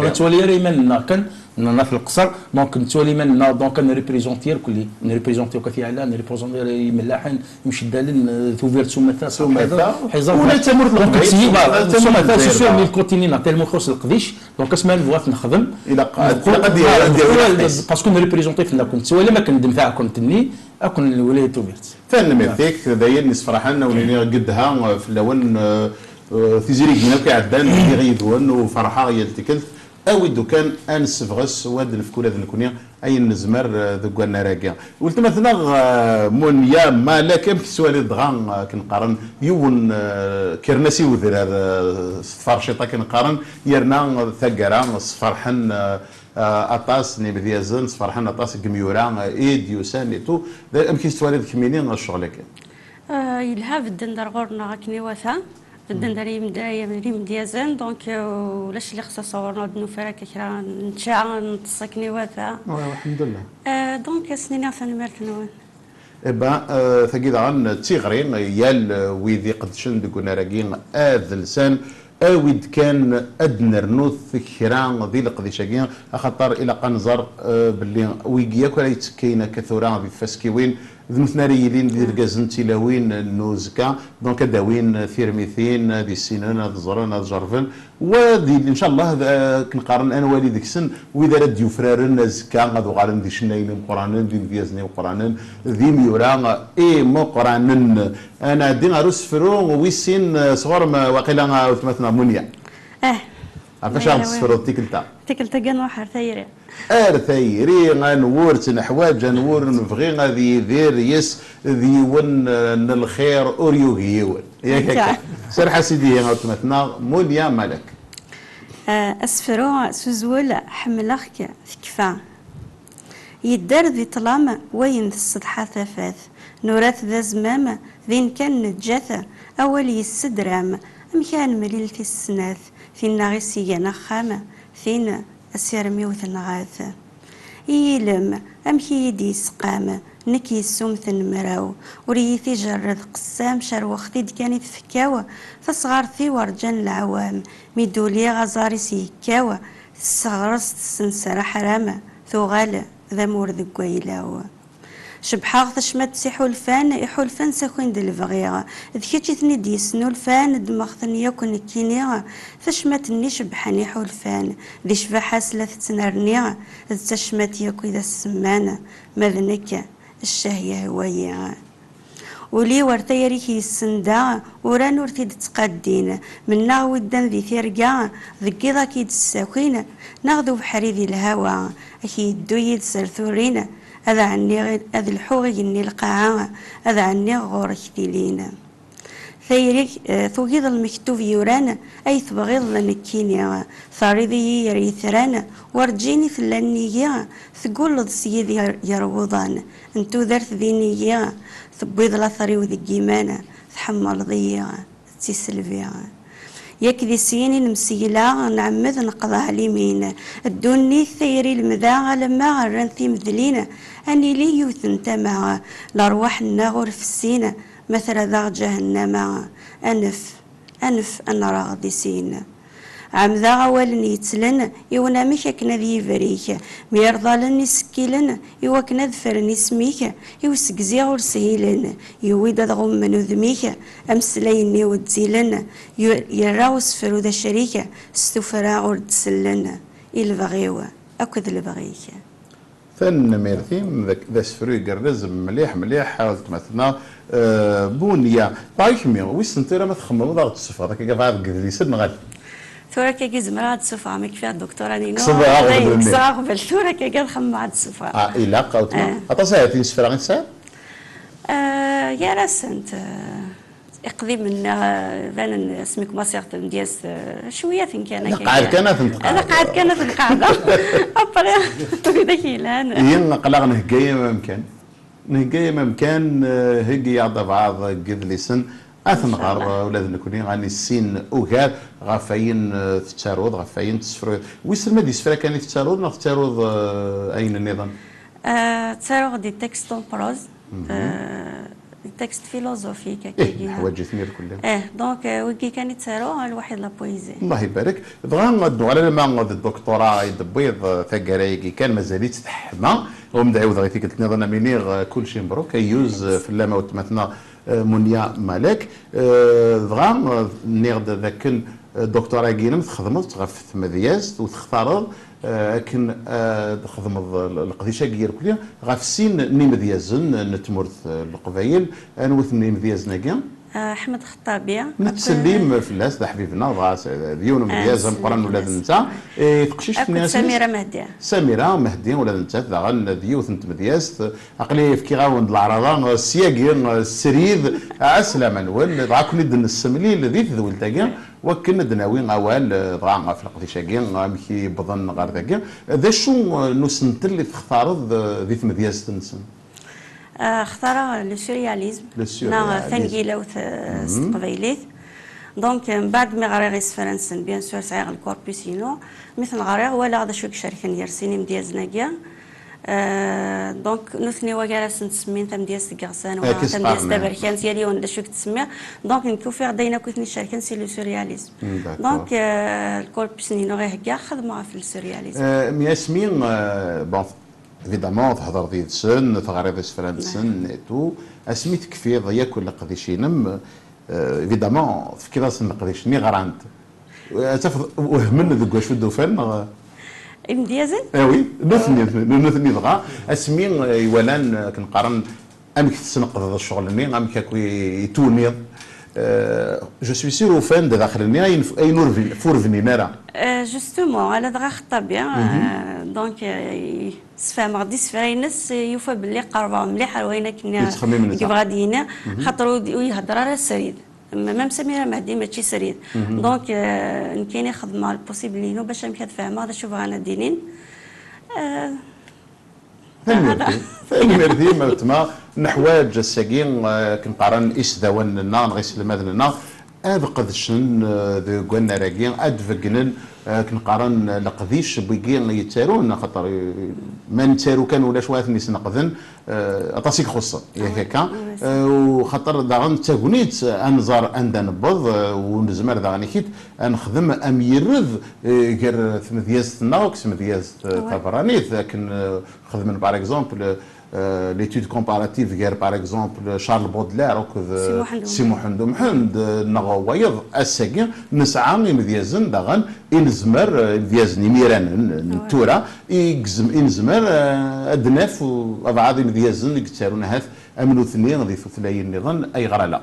nettwali ara iman-nneɣ kan, naf leqṣer, donc nettwali iman-nneɣ, donc nreprésenti irkelli, nreprésenti akk at yeɛlan, nreprésenti imellaḥen, imceddalen, euh, Tubiret s umata, s umata, ḥiẓer, ula d tamurt n Leqbayel, donc, voilà, s umata, c'est sûr, mais le côté-nni, tellement ixuṣ leqdic, donc asmi ara nebɣu ad t-nexdem, ilaq, ilaq ad d-yawi, ad d-yawi leqdic. Parce que nreprésenti fell-aken, nettwali akken ddem taɛkumt-nni, akken lwilaya n Tubiret. Tanemmirt-ik, d ayen yessefraḥen, a wen-iniɣ gedha, eh, fell-awen, eh, eh, tizrigin akk iɛeddan, ddiɣ yid-wen u ferḥeɣ yal tikkelt. Awi-d ukan, ad nessebɣes, u ad nefk ula d nekni ayen nezmer, eh, deg wannar-agi. Weltma-tneɣ, eh, Munya Malek, amek tettwaliḍ dɣa, eh, akken qqaren, yiwen, eh, kkren-as i wedrar, eh, s tferciṭ akken qqaren, yerna taggara sferḥen, eh, eh, aṭas n yimedyazen, sferḥen aṭas n yimyura, eh, i d-yusan et tout. D-, amek i tettwaliḍ kemmini ccɣel-agi? Eh, yelha, bedden-d ar ɣur-neɣ akken iwata. Bedden-d ar yimd-, ar yimedyazen, donc, eh, ulac lixsas ɣur-neɣ, ur d-nufi ara akka kra, nečča, neṭṭes akken iwata. Ouais, alḥemdulillah. Eh, donc, ad sen-iniɣ tanemmirt-nwen. Eh ben, eh, tagi daɣen d tiɣri, yal, eh, wid iqeddcen deg unnar-agi ad lsan, awi-d kan ad d-nernu kra di leqdic-agi, axaṭer ilaq ad nẓer, eh, belli wigi akk ara yettekkayen akka tura di tfaskiwin, d nutni ara yilin d irgazen d tilawin n uzekka, donc ad d-awin tirmitin, ad issinen, ad ẓren, ad jerben, wa d, ncallah, d, eh, akken qqaren, ad nwali deg-sen wid ara d-yufraren azekka, ad uɣalen d icennayen imeqqranen, d imedyazen imeqqranen, d imyura imeqqranen. Ad nɛeddi ɣer usefru wis sin, eh, sɣur-m, eh, waqila, eh, weltma-tneɣ Munya. Eh. Ɣef wacu ara ɣ-d-tessefruḍ tikkelt-a? Tikkelt-agi ad nruḥ ar tayri. Ar tayri, ad nwur tt-neḥwaǧ, ad nwur nebɣi ad yidir yes d yiwen, eh, n lxir ur yugi yiwen. Yak akka. Akka. Serreḥ-as-id ihi a weltma-tneɣ Munya Malek. Eh, asefru s uzwel Ḥemmleɣ-k tekfa. Yedder di ṭṭlam wayen tessetḥa tafat. Nura-t d azmam, din kan neǧǧa-t, awal yessedram. Amek ara nemlil tis snat? Tin-a i s-igan axxam, tin asirem-iw tenɣa-t. I yilem, amek i yi-d-yesqam, nekk yessumten mraw, ur iyi-t-ijerred qessam, cerweɣ-t-id kan i tfekka-w, tasɣart-iw rǧan leɛwam, mi d-uliɣ aẓar-is yekkaw, tesseɣres, tessenser aḥram, tuɣal d amur deg wayla-w. Cebḥeɣ tacmat s iḥulfan, iḥulfan sakin-d lebɣi. D kečč i ten-id-yesnulfan, ddmeɣ-ten yakk nekkini. Tacmat-nni cebḥen iḥulfan, di ccbaḥa-s la tettnerni. D tacmat yakk i d as-semman, ma d nekk, ccah yehwa-yi. Ul-iw ar tayri-k yessenda, uran ur t-id-ttqaddin. Mennaɣ wi ddan di tirga, deg iḍ ad k-id-ssakin, neɣ d ubeḥri di lhawa, ad k-yeddu yid-s ar turin, ad ɛenniɣ, ad lḥuɣ igenni lqaɛa, ad ɛenniɣ ɣur-k tilin. Tayri-k, eh, tugiḍ lmektub yuran, ay tebɣiḍ d nekkini, terriḍ-iyi yir yetran, werǧin i tella nnig-i, tegguleḍ s yid-i yer-, yerwuḍan, n tudert d inigi, tewwiḍ later-iw deg iman, tḥemmleḍ-iyi d tiselbi. Yak di syin i nemsegla, nɛemmed neqḍeɛ limin. Ddunit tayri lemda, alamma rran timedlin, ad nili yiwet n tama. Lerwaḥ-nneɣ ur fessin, ma trad-aɣ ǧahennama. Anef, anef ad nreɣ di sin. Ɛemdeɣ awalen yettlen, i unamek akken ad yibrik. Myerḍalen isekkilen, i wakken ad ffren isem-ik, i usegzi ur shilen. Yuwi-d ad ɣummen udem-ik, ameslay-nni wezzilen, yu-, yerra usefru d acrik, s tuffra ur d-sellen, i lebɣi-w akked lebɣi-k. Tanemmirt-im, d, d asefru igerrez mliḥ, mliḥ, a weltma-tneɣ, eh, Bunya. Ṭayk mi, wissen tura ma txemmemeḍ ad ɣ-d-tessufɣeḍ akka deg yedlisen neɣ ala? Tura akka zemreɣ ad d-ssufɣeɣ, mi kfiɣ dduktura-inu. Kkseɣ aɣbel-nni. Kkseɣ aɣbel, tura akka ad xemmemeɣ ad d-ssufɣeɣ. Ah, ilaq, a weltma. Eh. Aṭas ahat n yisefra i tesɛiḍ? Eh, gar-asent, eh, iqdimen, eh, banen asmi kmasiɣ tamedyazt, eh, cwiyaten kan akka. Lqaɛed kan ad ten-tqeɛdeḍ. Lqaɛed kan ad ten-qeɛdeɣ. Après, widak yelhan. Ihi, aql-aɣ nhegga-yam amkan. Nhegga-yam amkan, eh, heggi-yaɣ-d abɛaḍ n yidlisen. Ad t-nɣer, inchallah, eh, ula d nekni, ad nissin ugar ɣef wayen, eh, tettaruḍ, ɣef wayen tessefruyeḍ. Wissen ma d isefra kan i tettaruḍ, neɣ tettaruḍ, eh, ayen nniḍen? Euh, ttaruɣ des textes en prose, euh, des textes philosophiques, ih, akkagi. Neḥwaǧ-iten irkelli. Eh, donc, euh, wigi kan i ttaruɣ, lwaḥid la poésie. Allah ibarek. Dɣa ad nuɣal alamma d doctorat i d-tewwiḍ, eh, taggara-agi kan, mazal-itt teḥma. Ur m-d-ɛiwdeɣ i tikkelt nniḍen, am iniɣ, eh, kulci mebruk, ayyuz, eh, fell-am a weltma-tneɣ, eh, Munya Malek. Eh, dɣa, eh, nniɣ-d d akken, eh, doctorat-agi-inem txedmeḍ-tt ɣef tmedyazt u textareḍ, eh, akken, eh, ad txedmeḍ l-, leqdic-agi irkelli ɣef sin n imedyazen n tmurt, eh, n Leqbayel. Anwa-ten yimedyazen-agi? Eh, Ḥmed Xeṭṭabi. Nettsellim fell-as, d aḥbib-nneɣ, dɣa s-, d yiwen umedyaz ameqqran ula d netta. Eh, teqcict-nni akked Samira Mehdi. Samira Mehdi, ula d nettat daɣen d yiwet n tmedyazt. Aql-i fkiɣ-awen-d leɛraḍa, eh, syagi, eh, srid, ɛeslama-nwen, dɣa ad ken-id-nessemlil di tedwilt-agi, wakken ad d-nawi awal, eh, dɣa ɣef leqdic-agi, amek i wwḍen ɣer dagi. D acu, eh, n usentel i textareḍ, eh, di tmedyazt-nsen? Eh, xtareɣ le surréalisme, le surréalisme, neɣ tangilawt, eh, s teqbaylit. Donc, eh, mbeɛd mi ɣriɣ isefra-nsen, bien sûr, sɛiɣ le corpus-inu. Mi ten-ɣriɣ, walaɣ d acu i icerken gar sin imedyazen-agi. Euh, donc, nutni wagi ara sen-tsemmin tamedyazt n yiɣsan, wala tamedyazt taberkant, yal yiwen d acu i yettsemmi. Donc, nekk ufiɣ-d ayen akk i ten-icerken, c'est le surréalisme. Donc, euh, le corpus-nni inu i heggaɣ, xedmeɣ ɣef le surréalisme. Euh, mi asmi, euh, bon, évidemment, thedreḍ yid-sen, teɣriḍ isefra-nsen et tout, asmi tekfiḍ yakk leqdic-inem, euh, évidemment, tefkiḍ-asen leqdic-nni, ɣran-t. Ad tafeḍ wehmen deg wacu d-ufan, neɣ? Imedyazen? Ah oui, nutni, nutni dɣa, asmi, eh, i walan, eh, akken qqaren, amek tesneqdeḍ ccɣel-nni, amek akk i, i tuniḍ. Eh, je suis sûr ufan-d daxel-nni ayen f-, ayen ur bin-, ur bnin ara. Eh, justement, ala dɣa Xeṭṭabi, eh, donc, eh, sfehmeɣ-d isefra-ines, eh, yufa belli qerrbeɣ mliḥ ar wayen akken, eh, yettxemmim netta, yebɣa ad d-yini, xaṭer ur d-, ur ihedder ara srid. Même Samira Mehdi mačči srid. Donc, euh, nekkini xedmeɣ le possible-inu bac amek ad fehmeɣ d acu bɣan ad d-inin. Euh, tanemmirt-im, tanemmirt-im a weltma. Neḥwaǧ ass-agi, euh, akken qqaren isdawanen-nneɣ neɣ iselmaden-nneɣ ad qedcen, euh, deg wannar-agi, ad d-beggnen, euh, akken qqaren leqdic n wigi yettarun, axaṭer, euh, ma nettaru kan ulac wa ad ten-isneqden, Eh, aṭas i ixuṣṣen, yak akka. Eh, u xaṭer daɣen d tagnit, ad nẓer anda newweḍ, eh, u nezmer daɣen ikit ad nexdem amyirred, eh, gar tmedyazt-nneɣ akked tmedyazt, eh, taberranit, akken, eh, xedmen, par exemple, eh, l'étude comparative gar, par exemple, Charles Baudelaire akked, eh, Si Muḥend Umḥend, eh, neɣ wayeḍ. Ass-agi nesɛa imedyazen daɣen i nezmer, eh, imedyazen imiranen n tura, i gezm-, i nezmer, eh, ad d-naf u-, abɛaḍ imedyazen i yettarun ahat am nutni di tutlayin nniḍen, ayɣer ala?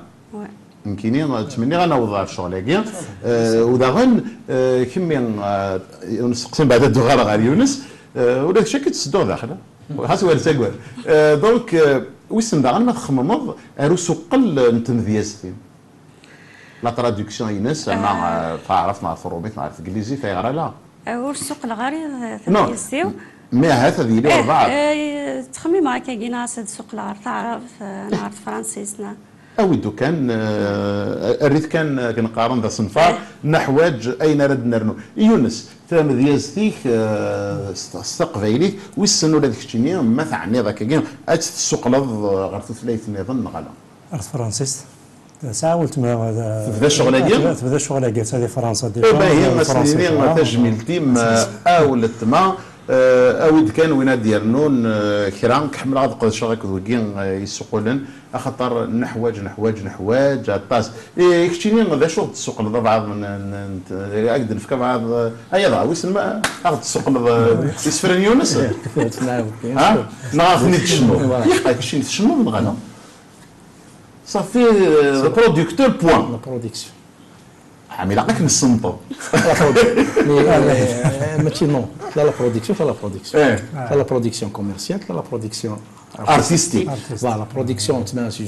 Nekkini, eh, ttmenniɣ ad naweḍ ɣer ccɣel-agi. Eh, u daɣen, eh, kemmi, eh, ur nesteqsi mbeɛd ad d-uɣaleɣ ɣer Yunes, eh, ula d kečč akka i d-ttedduɣ daxel, xas ur ttagad. Eh, donc, eh, wissen daɣen ma txemmemeḍ ar usuqqel n tmedyazt-im? La traduction-ines, ama, eh, taɛrabt neɣ ɣer tṛumit neɣ ɣer teglizit, ayɣer ala? Eh, ur ssuqleɣ ara i, eh, tamedyazt-iw. Mais ahat ad yili walbeɛḍ. Eh, ttxemmimeɣ akkagi, neɣ ad ssuqleɣ ɣer taɛrabt, eh, neɣ ɣer tefransist, neɣ. Awi-d kan, eh, err-it kan, eh, akken qqaren d asenfar, neḥwaǧ ayen ara d-nernu. Yunes, tamedyazt-ik, eh, s, s taqbaylit, wissen ula d keččini, ma teɛniḍ akkagi, ad tt-tessuqleḍ, eh, ɣer tutlayt nniḍen, neɣ ala? Ɣer tefransist. Tesɛa weltma, eh, tebda ccɣel-agi? Tebda, tebda ccɣel-agi, atta di Fransa, déjà, ihi, di Fransa, as-nini tajmilt-im, eh, a weltma, eh, awi-d kan win ad d-yernun, eh, kra, nekk ḥemmleɣ ad qedceɣ akked wigi, eh, yessuqqulen, axaṭer neḥwaǧ, neḥwaǧ, neḥwaǧ aṭas. I keččini, d acu d-tessuqleḍ abɛaḍ n, n, n, ad d-nefk abɛaḍ, eh, ay adɣa, wissen ma ad ɣ-d-tessuqleḍ, eh, isefra n Yunes? Ha? Neɣ ad ten-id-tecnuḍ? Voilà. Keččini tcennuḍ neɣ ala? Safi, euh, le producteur, point. La production. Ah, mais ilaq ad k-nessenṭeḍ. La produ-, mais, euh, mačči non. Tella la production, tella la production. Eh. Tella la production commerciale, tella la production artistique. Artistique. Voilà, la production, c'est,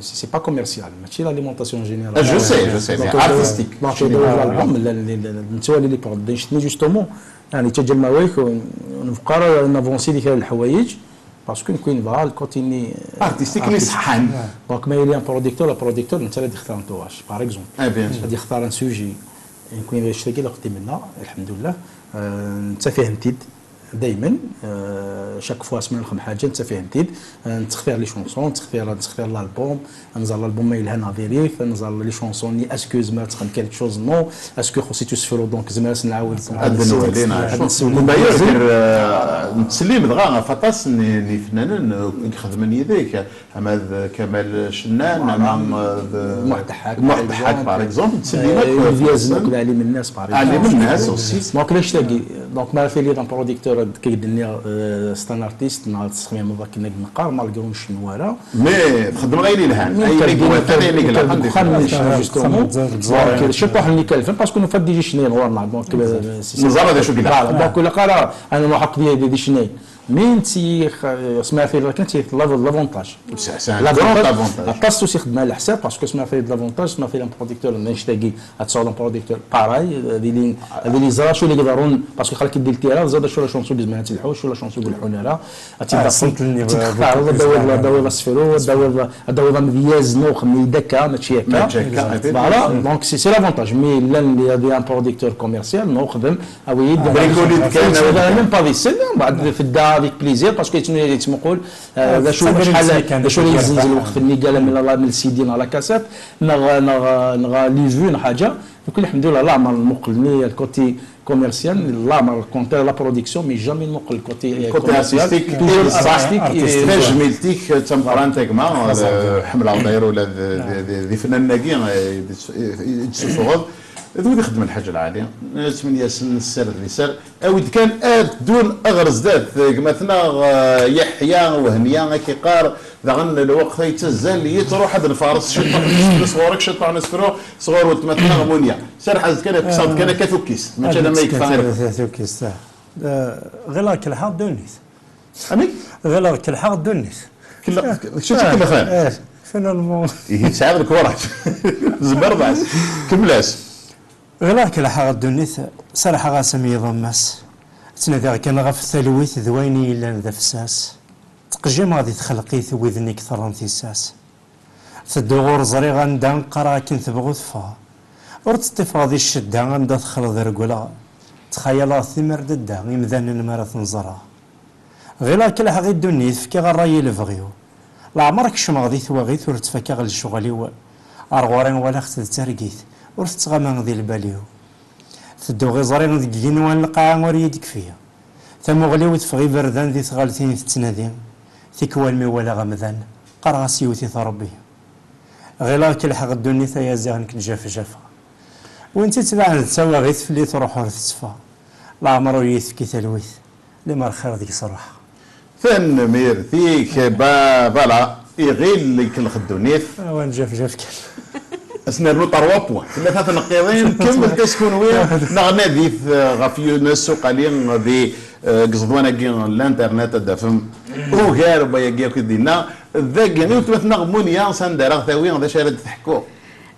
c'est pas commercial, mačči l'alimentation générale. Ah, je sais, je sais, donc, mais euh, artistique. Donc, dans l'album, le, le, le, nettwali les pro-, justement, يعني, تجمع ويك، ونفكر نافونسي ديك الحوايج. Parce que nekkni nebɣa le côté-nni, euh, artistique, artistique. Donc, ma yella un producteur, le producteur, netta ara d-yextar entourage, par exemple. Ah, bien sûr. Ad yextar un sujet. Nekkni d acu-agi la qdim-nneɣ, lḥemdullah. Euh, netta fihem-t-id. دايما، آه، chaque fois اسمنا نخدم حاجه نتا فيها جديد. آه، نتختار les chansons، نتختار نتختار l'album، نزال l'album ما يلها نظيريف، نزال les chansons ني est-ce que زعما تخدم quelque chose، non، est-ce que خصيتو سفرو، donc زعما نعاود هاد النوع لينا. هاد النوع. D'ailleurs، دير، آه، نتسلم دغا غا فطاس ني فنانين يخدمن يديك. اما ذ كمال شنان، اما ذ محمد الحاج، محمد الحاج، par exemple، تسلينا آه، كويس. يزيد ناكل علي مناس، par exemple. علي مناس aussi. Donc لاش تاقي، donc ما في لي دون بروديكتور كي قلنا، آه، c'est un artiste، نهار تسخمي مضى كنا نقار مالغري شنو ورا. مي تخدم غير الهان. مي اي كان ليك ديما وثاني كان ليك كان الهان دي بخام من فنان. شنو جوستومون. دونك شي بوح اللي كالفين باسكو نفد ديجي شنين ورنا، دونك، آه، سي نزار هذا شو قلنا. دونك ولا قرا انا نحط لي دي شنين. مي انت خ-، سمعتي لكن تي لافونتاج. C'est un grand avantage. Aṭas tusixdem على حساب، parce que سمعتي لافونتاج، سمعتي لان بروديكتور، نشتاقي اتساو لان بروديكتور، pareil، هذه اللي، هذه اللي زرا شو اللي يقدرون، parce que خليك يدير التيرا، زاد شو لا شونسو بزمان تلحوش، شو لا شونسو يقول حنا لا. تتختار، داوي، داوي السفرو، داوي، داوي مدياز نوخ، مي دكا، ماشي هكا. ماشي هكا، فوالا، دونك سي، سي لافونتاج، مي لان لي هذه ان بروديكتور كوميرسيال، نخدم، اوي، بريكولي كان، ميم با دي سيل، من بعد في الدا افيك بليزير، باسكو يتسمى، يتسمى يقول، آه، آه، ذا شو، شحال، ذا شو اللي يزيد الوقت في النيكالا من لا، من السي دي، لا كاسيت، نغ، نغ، نغ لي فيو، نغ حاجه. Donc الحمد لله، لا عمر المقلني الكوتي كوميرسيال، لا عمر كونتر لا برودكسيون، مي جامي المقل الكوتي، الكوتي كوميرسيال. ارتستيك، توجور ارتستيك. تجميلتيك تمقرانت كما، آه، حمل عطير ولا ذ-، ذ-، ذ-، ذ-، فنان ناقي، آه، يد-، يتسوسوغ. ذو ذي خدم الحاج العالي، ثمانية سن السر ذي سر. أود كان آد دون أغرز ذات، كما ثنا، آه، يحيى وهنيا كي قار، داغن الوقت يتزال يتروح هاد الفارس، شطح نسفرو، صغورك شطح نسفرو، صغور ولتماتنا غمونيا. سير حازت كان كسرت كان كاثوكيس، ما كان ما يكفى. كاثوكيس، آه. آه، غير راك الحق دونيت. أمي؟ غير راك الحق دونيت. كلا، شو آه، كلا خير؟ آه، فينالمون. إيه، تسعة الكورة. زمر بعد. كملاس. غير راك الحق دونيت، سرحغ-as am yiḍ am ass. Ttnadiɣ kan ɣef talwit d wayen i yellan d afessas. Ttqejjimeɣ di txelqit widen i iṭerren tissas. Tedduɣ ur ẓriɣ anda, qqareɣ akken tebɣu teffeɣ. Ur tt-ṭṭifeɣ di ccedda anda texleḍ regleɣ. Ttxayaleɣ timer dadda imdanen mi ara ten-ẓreɣ. Ɣileɣ kelḥeɣ i ddunit, fkiɣ ṛṛay i lebɣi-w. Leɛmer kecmeɣ di twaɣit ur ttfakaɣ lecɣel-iw. Ar ɣur-i walaɣ-t d targit, ur tettɣama di lbal-iw. Tedduɣ iẓri deg yigenwan lqaɛa ur yi-d-kfi. Tamuɣli-w teffeɣ iberdan di tɣaltin tettnadi. Tikwal mi walaɣ amdan, qqareɣ-as yewwet-it Ṛebbi. Ɣileɣ kelḥeɣ ddunit ay aziɣ nekk ǧafjafeɣ. Win tt-ittbaɛen d tawaɣit fell-i truḥ ur tetteffeɣ. Leɛmer ur yi-tefki talwit, limer xir deg-s ruḥeɣ. Tanemmirt-ik, ba-, voilà, iɣil ikellex ddunit. Awan ǧafjaf kan. Ad s-nernu trois points. Tlata tneqqiḍin, kemmel taskunwi, neɣ nadit, eh, ɣef Yunes Uqali di, eh, deg iẓeḍwan-agi n l'internet, ad d-tafem ugar n wayagi akk i d-yenna. Dagi, i weltma-tneɣ Munya, s anda ara ɣ-tawi, d acu ara d-teḥku?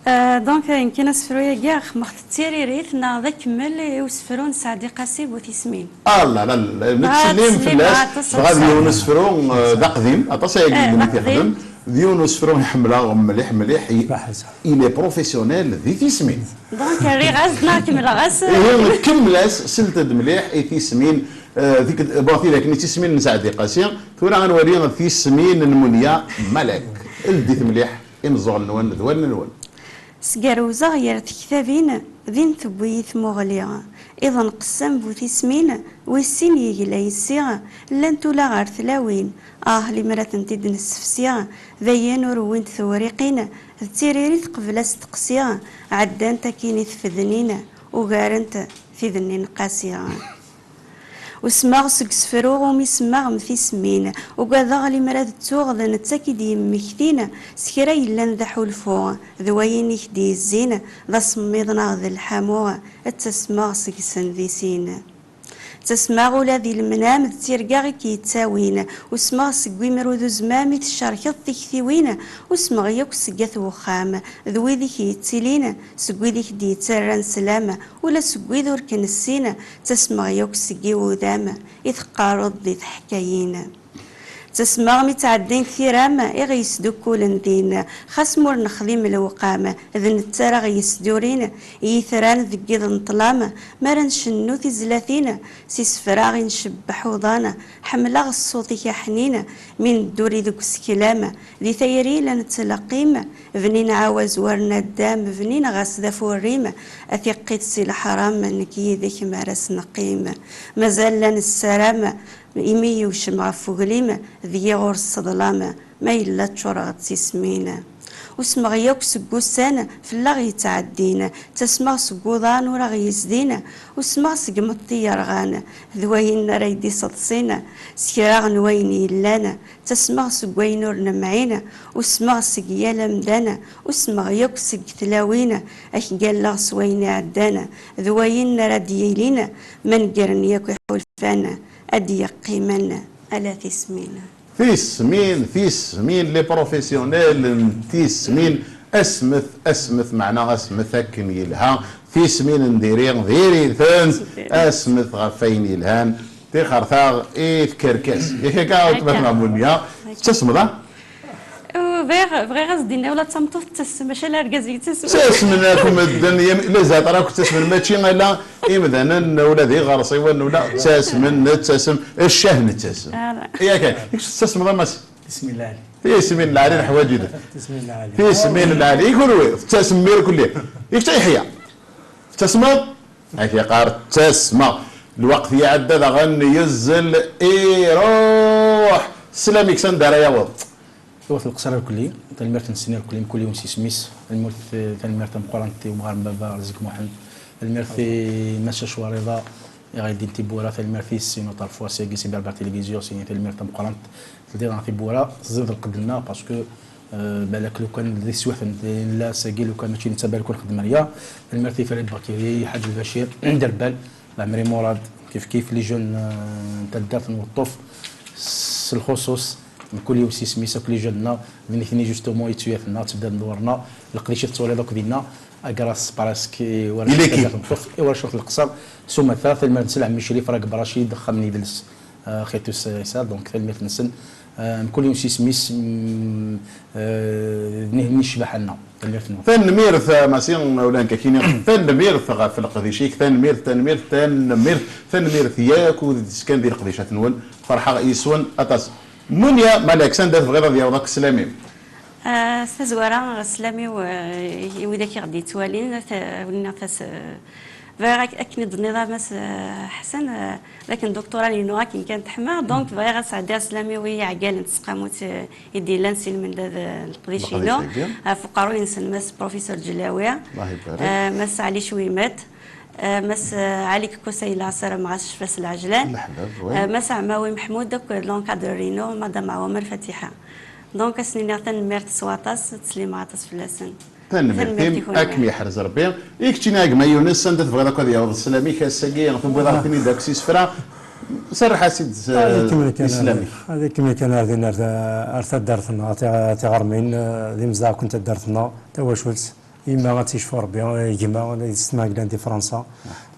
Euh, donc, euh, yemkin asefru-agi ad xedmeɣ-t d tiririt neɣ d akemmel i usefru n Saɛdi Qasi bu tismin. Ah, la, la, la, nettsellim fell-as, dɣa d yiwen usefru, euh, d aqdim, aṭas ayagi i d-nit ixdem, d yiwen usefru i ḥemmleɣ mliḥ, mliḥ, i, il est professionnel di tismin. Donc, rriɣ-as-d neɣ kemmleɣ-as? Ihi, kemmel-as, slet-d mliḥ i tismin, euh, dik, bon, tidak-nni d tismin n Saɛdi Qasi, tura ad nwali tismin n Munya Malek, ldit mliḥ. Imeẓẓuɣen-nwen d wallen-nwen. Sgerwzeɣ ger tektabin, din tewwi-yi tmuɣli. Iḍ nqessam bu tismin, wis sin yegla yessi, llant ula ɣer tlawin. Ah, limer ad tent-id-nessefsi, d ayen ur wwint tewriqin, d tiririt qbel asteqsi, ɛeddant akkin i tfednin, ugarent tid-nni n Qasi. Usmeɣ seg usefru umi semmaɣ m tismin. Ugadeɣ limer ad ttuɣ d netta k-id yemmektin s kra yellan d aḥulfu, d wayen i k-d-yezzin, d asemmiḍ neɣ d lḥamu, ttasmeɣ seg-sen di sin. Ttasmeɣ ula di lemnam d tirga i k-yettawin. Usmeɣ seg wimru d uzmam i tcerkeḍ tiktiwin. Usmeɣ yakk seg at wexxam d wid i k-yettilin, seg wid i k-d-yettarran sslam, ula seg wid ur k-nessin, ttasmeɣ yakk seg iwudam i teqqareḍ di teḥkayin. Ttasmeɣ mi ttɛeddint tiram i ɣ-yesdukkulen din, xas ma ur nexdim lewqam, d netta ara ɣ-yesdurin i yitran deg yiḍ n ṭṭlam. Mi ara ncennu tizlatin s isefra i ncebbeḥ uḍan, ḥemmleɣ ṣṣut-ik aḥnin mi nedduri deg useklam, di tayri la nettleqqim, bnin ɛawaz war naddam, bnin ɣas d afurrim, a tiqqit si leḥram, nekk yid-k mi ara s-neqqim. Mazal la nessaram, imi yewcem ɣef uglim, deg-i ɣur-s teḍlam, ma yella ččureɣ d tismin. Usmeɣ yakk seg wussan fell-aɣ yettɛeddin, ttasmeɣ seg wuḍan ur aɣ-yezdin, usmeɣ seg imeṭṭi yerɣan, d wayen ara yi-d-iseḍsin, s kra n wayen yellan, ttasmeɣ seg wayen ur nemɛin, usmeɣ seg yal amdan, usmeɣ yakk seg tlawin, ak-galleɣ s wayen iɛeddan, d wayen ara d-yilin, ma negren yakk iḥulfan, ad d-yeqqimen ala tismin. Tismin, tismin, les professionnels n tismin, asmet, asmet, meɛna asmet akken yelha, tismin n diri, diri-tent, asmet ɣef wayen yelhan, tixertaɣ i tkerkas. Yak akka, weltma-tneɣ Munya, tettasmeḍ, ah? Bɣiɣ, bɣiɣ ad s-d-iniɣ ula d tameṭṭut tettasem, maca ala argaz i yettasmen. Ttasmen akk medden, les autres akk ttasmen, mačči ala imdanen, ula d iɣersiwen, ula ttasmen, nettasem, ccah nettasem. Yakan, kečč tettasmeḍ a Massi? Tismin lɛali. Tismin lɛali neḥwaǧ-itent. Tismin lɛali. Tismin lɛali. I kunwi, tettasem irkelli. I kečč a Yeḥya? Tettasmeḍ? Ak-iqqar ttasmeɣ. Lweqt iɛedda daɣen yezzel iruḥ. Sslam-ik s anda ara yaweḍ. Iwet leqsar irkelli, tanemmirt-nsen irkelli mkul yiwen s yisem-is, tanemmirt, tanemmirt tameqqrant i umɣar n baba Rezg Muḥend, tanemmirt i Mass Cacwariḍa, i ɣ-yeddin tiwwura, tanemmirt-is une autre fois seg Cyber Bar Télévision, sini tanemmirt tameqqrant, teldi-ɣ tiwwura, teẓẓiḍ lqedd-nneɣ, parce que, euh, balak lukan d iswiḥen, nella sagi lukan mačči netta balak ur nxeddem aya, tanemmirt i Farid Bakiri, Ḥaǧ Lbacir, Derbal, Lɛemri Murad, kif kif, les jeunes, euh, n taddart n Weṭṭuf, s lxuṣuṣ, mkul yiwen s yisem-is akk les jeunes-nneɣ, d nitni justement i d tuyat-nneɣ, ttebdad n ḍwar-nneɣ, leqdic i tettwaliḍ akk dinna, agras presque i warrac n taddart n Weṭṭuf, i warrac n Leqṣer, s umata, tanemmirt-nsen Ɛemmi Crif, Rageb Racid, axxam n yidles, euh, Xitus Ɛisa, donc tanemmirt-nsen, euh, mkul yiwen s yisem-is, mm, euh, d nitni ccbaḥa-nneɣ. Tanemmirt-nwen. Tanemmirt a Massi, ula nekk ad k-iniɣ tanemmirt ɣef leqdic-ik, tanemmirt, tanemmirt, tanemmirt, tanemmirt i yakk wid d-yeskan di leqdicat-nwen, ferḥeɣ yes-wen aṭas. Munya Malek, s anda tebɣiḍ ad yaweḍ akk sslam-im? Ah, s tazwara, sslam-iw, eh, i widak i ɣ-d-yettwalin, ta-, win-nneɣ tas-, eh, bɣiɣ ak-, akken i d-tenniḍ a Mass, eh, Ḥsen, eh, d akken doctorat-inu akken kan teḥma, donc bɣiɣ ad sɛeddiɣ sslam-iw i yiɛeggalen n tseqqamut, eh, i d-yellan si lmendad, eh, n leqdic-inu, leqdic-agi, ɣef uqerruy-nsen Mass Professeur Ǧellawi, Allah ibarek, eh, Mass Ɛli Cwimet, eh, Mass, eh, Ɛli Kekkusay Laṣer, amɣas ccfa s lɛejlan, leḥbab, oui, eh, Mass Ɛmawi Meḥmud, akk d l'encadreur-inu, Madame Ɛwama Lfatiḥa. Donc, ad sen-iniɣ tanemmirt s waṭas, ttsellimeɣ aṭas fell-asen. Tanemmirt-im, ad kem-yeḥrez Rebbi. I keččini a gma Yunes, anda tebɣiḍ akk ad yaweḍ sslam-ik ass-agi, tewwiḍ-aɣ-ten-id akk s isefra, serreḥ-as-id s, ad ikemmel kan, i sslam-ik. Ad ikemmel kan ar din, ar ta-, ar taddart-nneɣ, ti-, tiɣermin, eh, d imezdaɣ akk n taddart-nneɣ, tawacult, yemma ad tt-yecfu Rebbi, eh, gma, yessetma yellan di Fransa.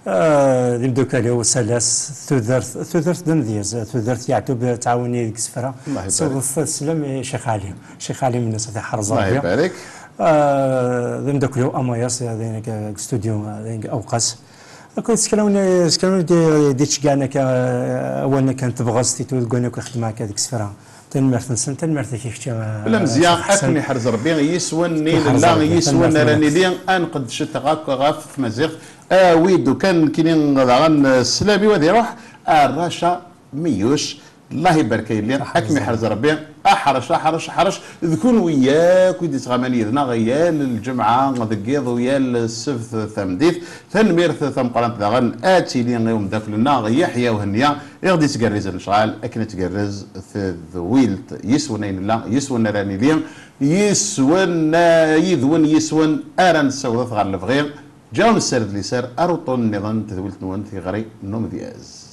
Ah, d imdukal-iw, Salas, tudert, tudert d amedyaz, tudert Yeɛtub, tɛawen-iyi deg isefra. Allah ibarek. Siwḍet sslam i Ccix Ɛli. Ccix Ɛli Mennas, ad iḥrez Rebbi. Allah ibarek. Ah, d imdukal-iw Amayas, d ayen akka deg studio, d ayen akka Awqas. Akked s kra win, s kra win d-, d-ittceggɛen akka, ah, awalen akka n tebɣest i tudgan akk ixeddem akka deg isefra. Tanemmirt-nsen, tanemmirt-ik i kečč, ah, Lamezya, Ḥsen. Ad ken-iḥrez Rebbi, yiswen-nni nella, yiswen ara nili, ad nqeddcet akk ɣef tmaziɣt. Awi-d ukan nekkini daɣen sslam-iw ad iruḥ ar Raca Miyuc. Allah ibarek a yelli, ad kem-iḥrez Rebbi. Aḥrec, aḥrec, aḥrec. D kunwi yakk i d-ittɣaman yid-neɣ yal lǧemɛa deg yiḍ u yal ssebt tameddit. Tanemmirt tameqqrant daɣen ad tili i umeddakel-nneɣ Yeḥya Uhenni, i ɣ-d-yettgerrizen lecɣal akken ad tgerrez tedwilt. Yis-wen ay nella, yis-wen ara nili, yis-wen, yid-wen, yis-wen ara nessaweḍ ɣer lebɣi. Ǧaw nessared liser ar uṭṭun nniḍen n tedwilt-nwen Tiɣri n Umedyaz.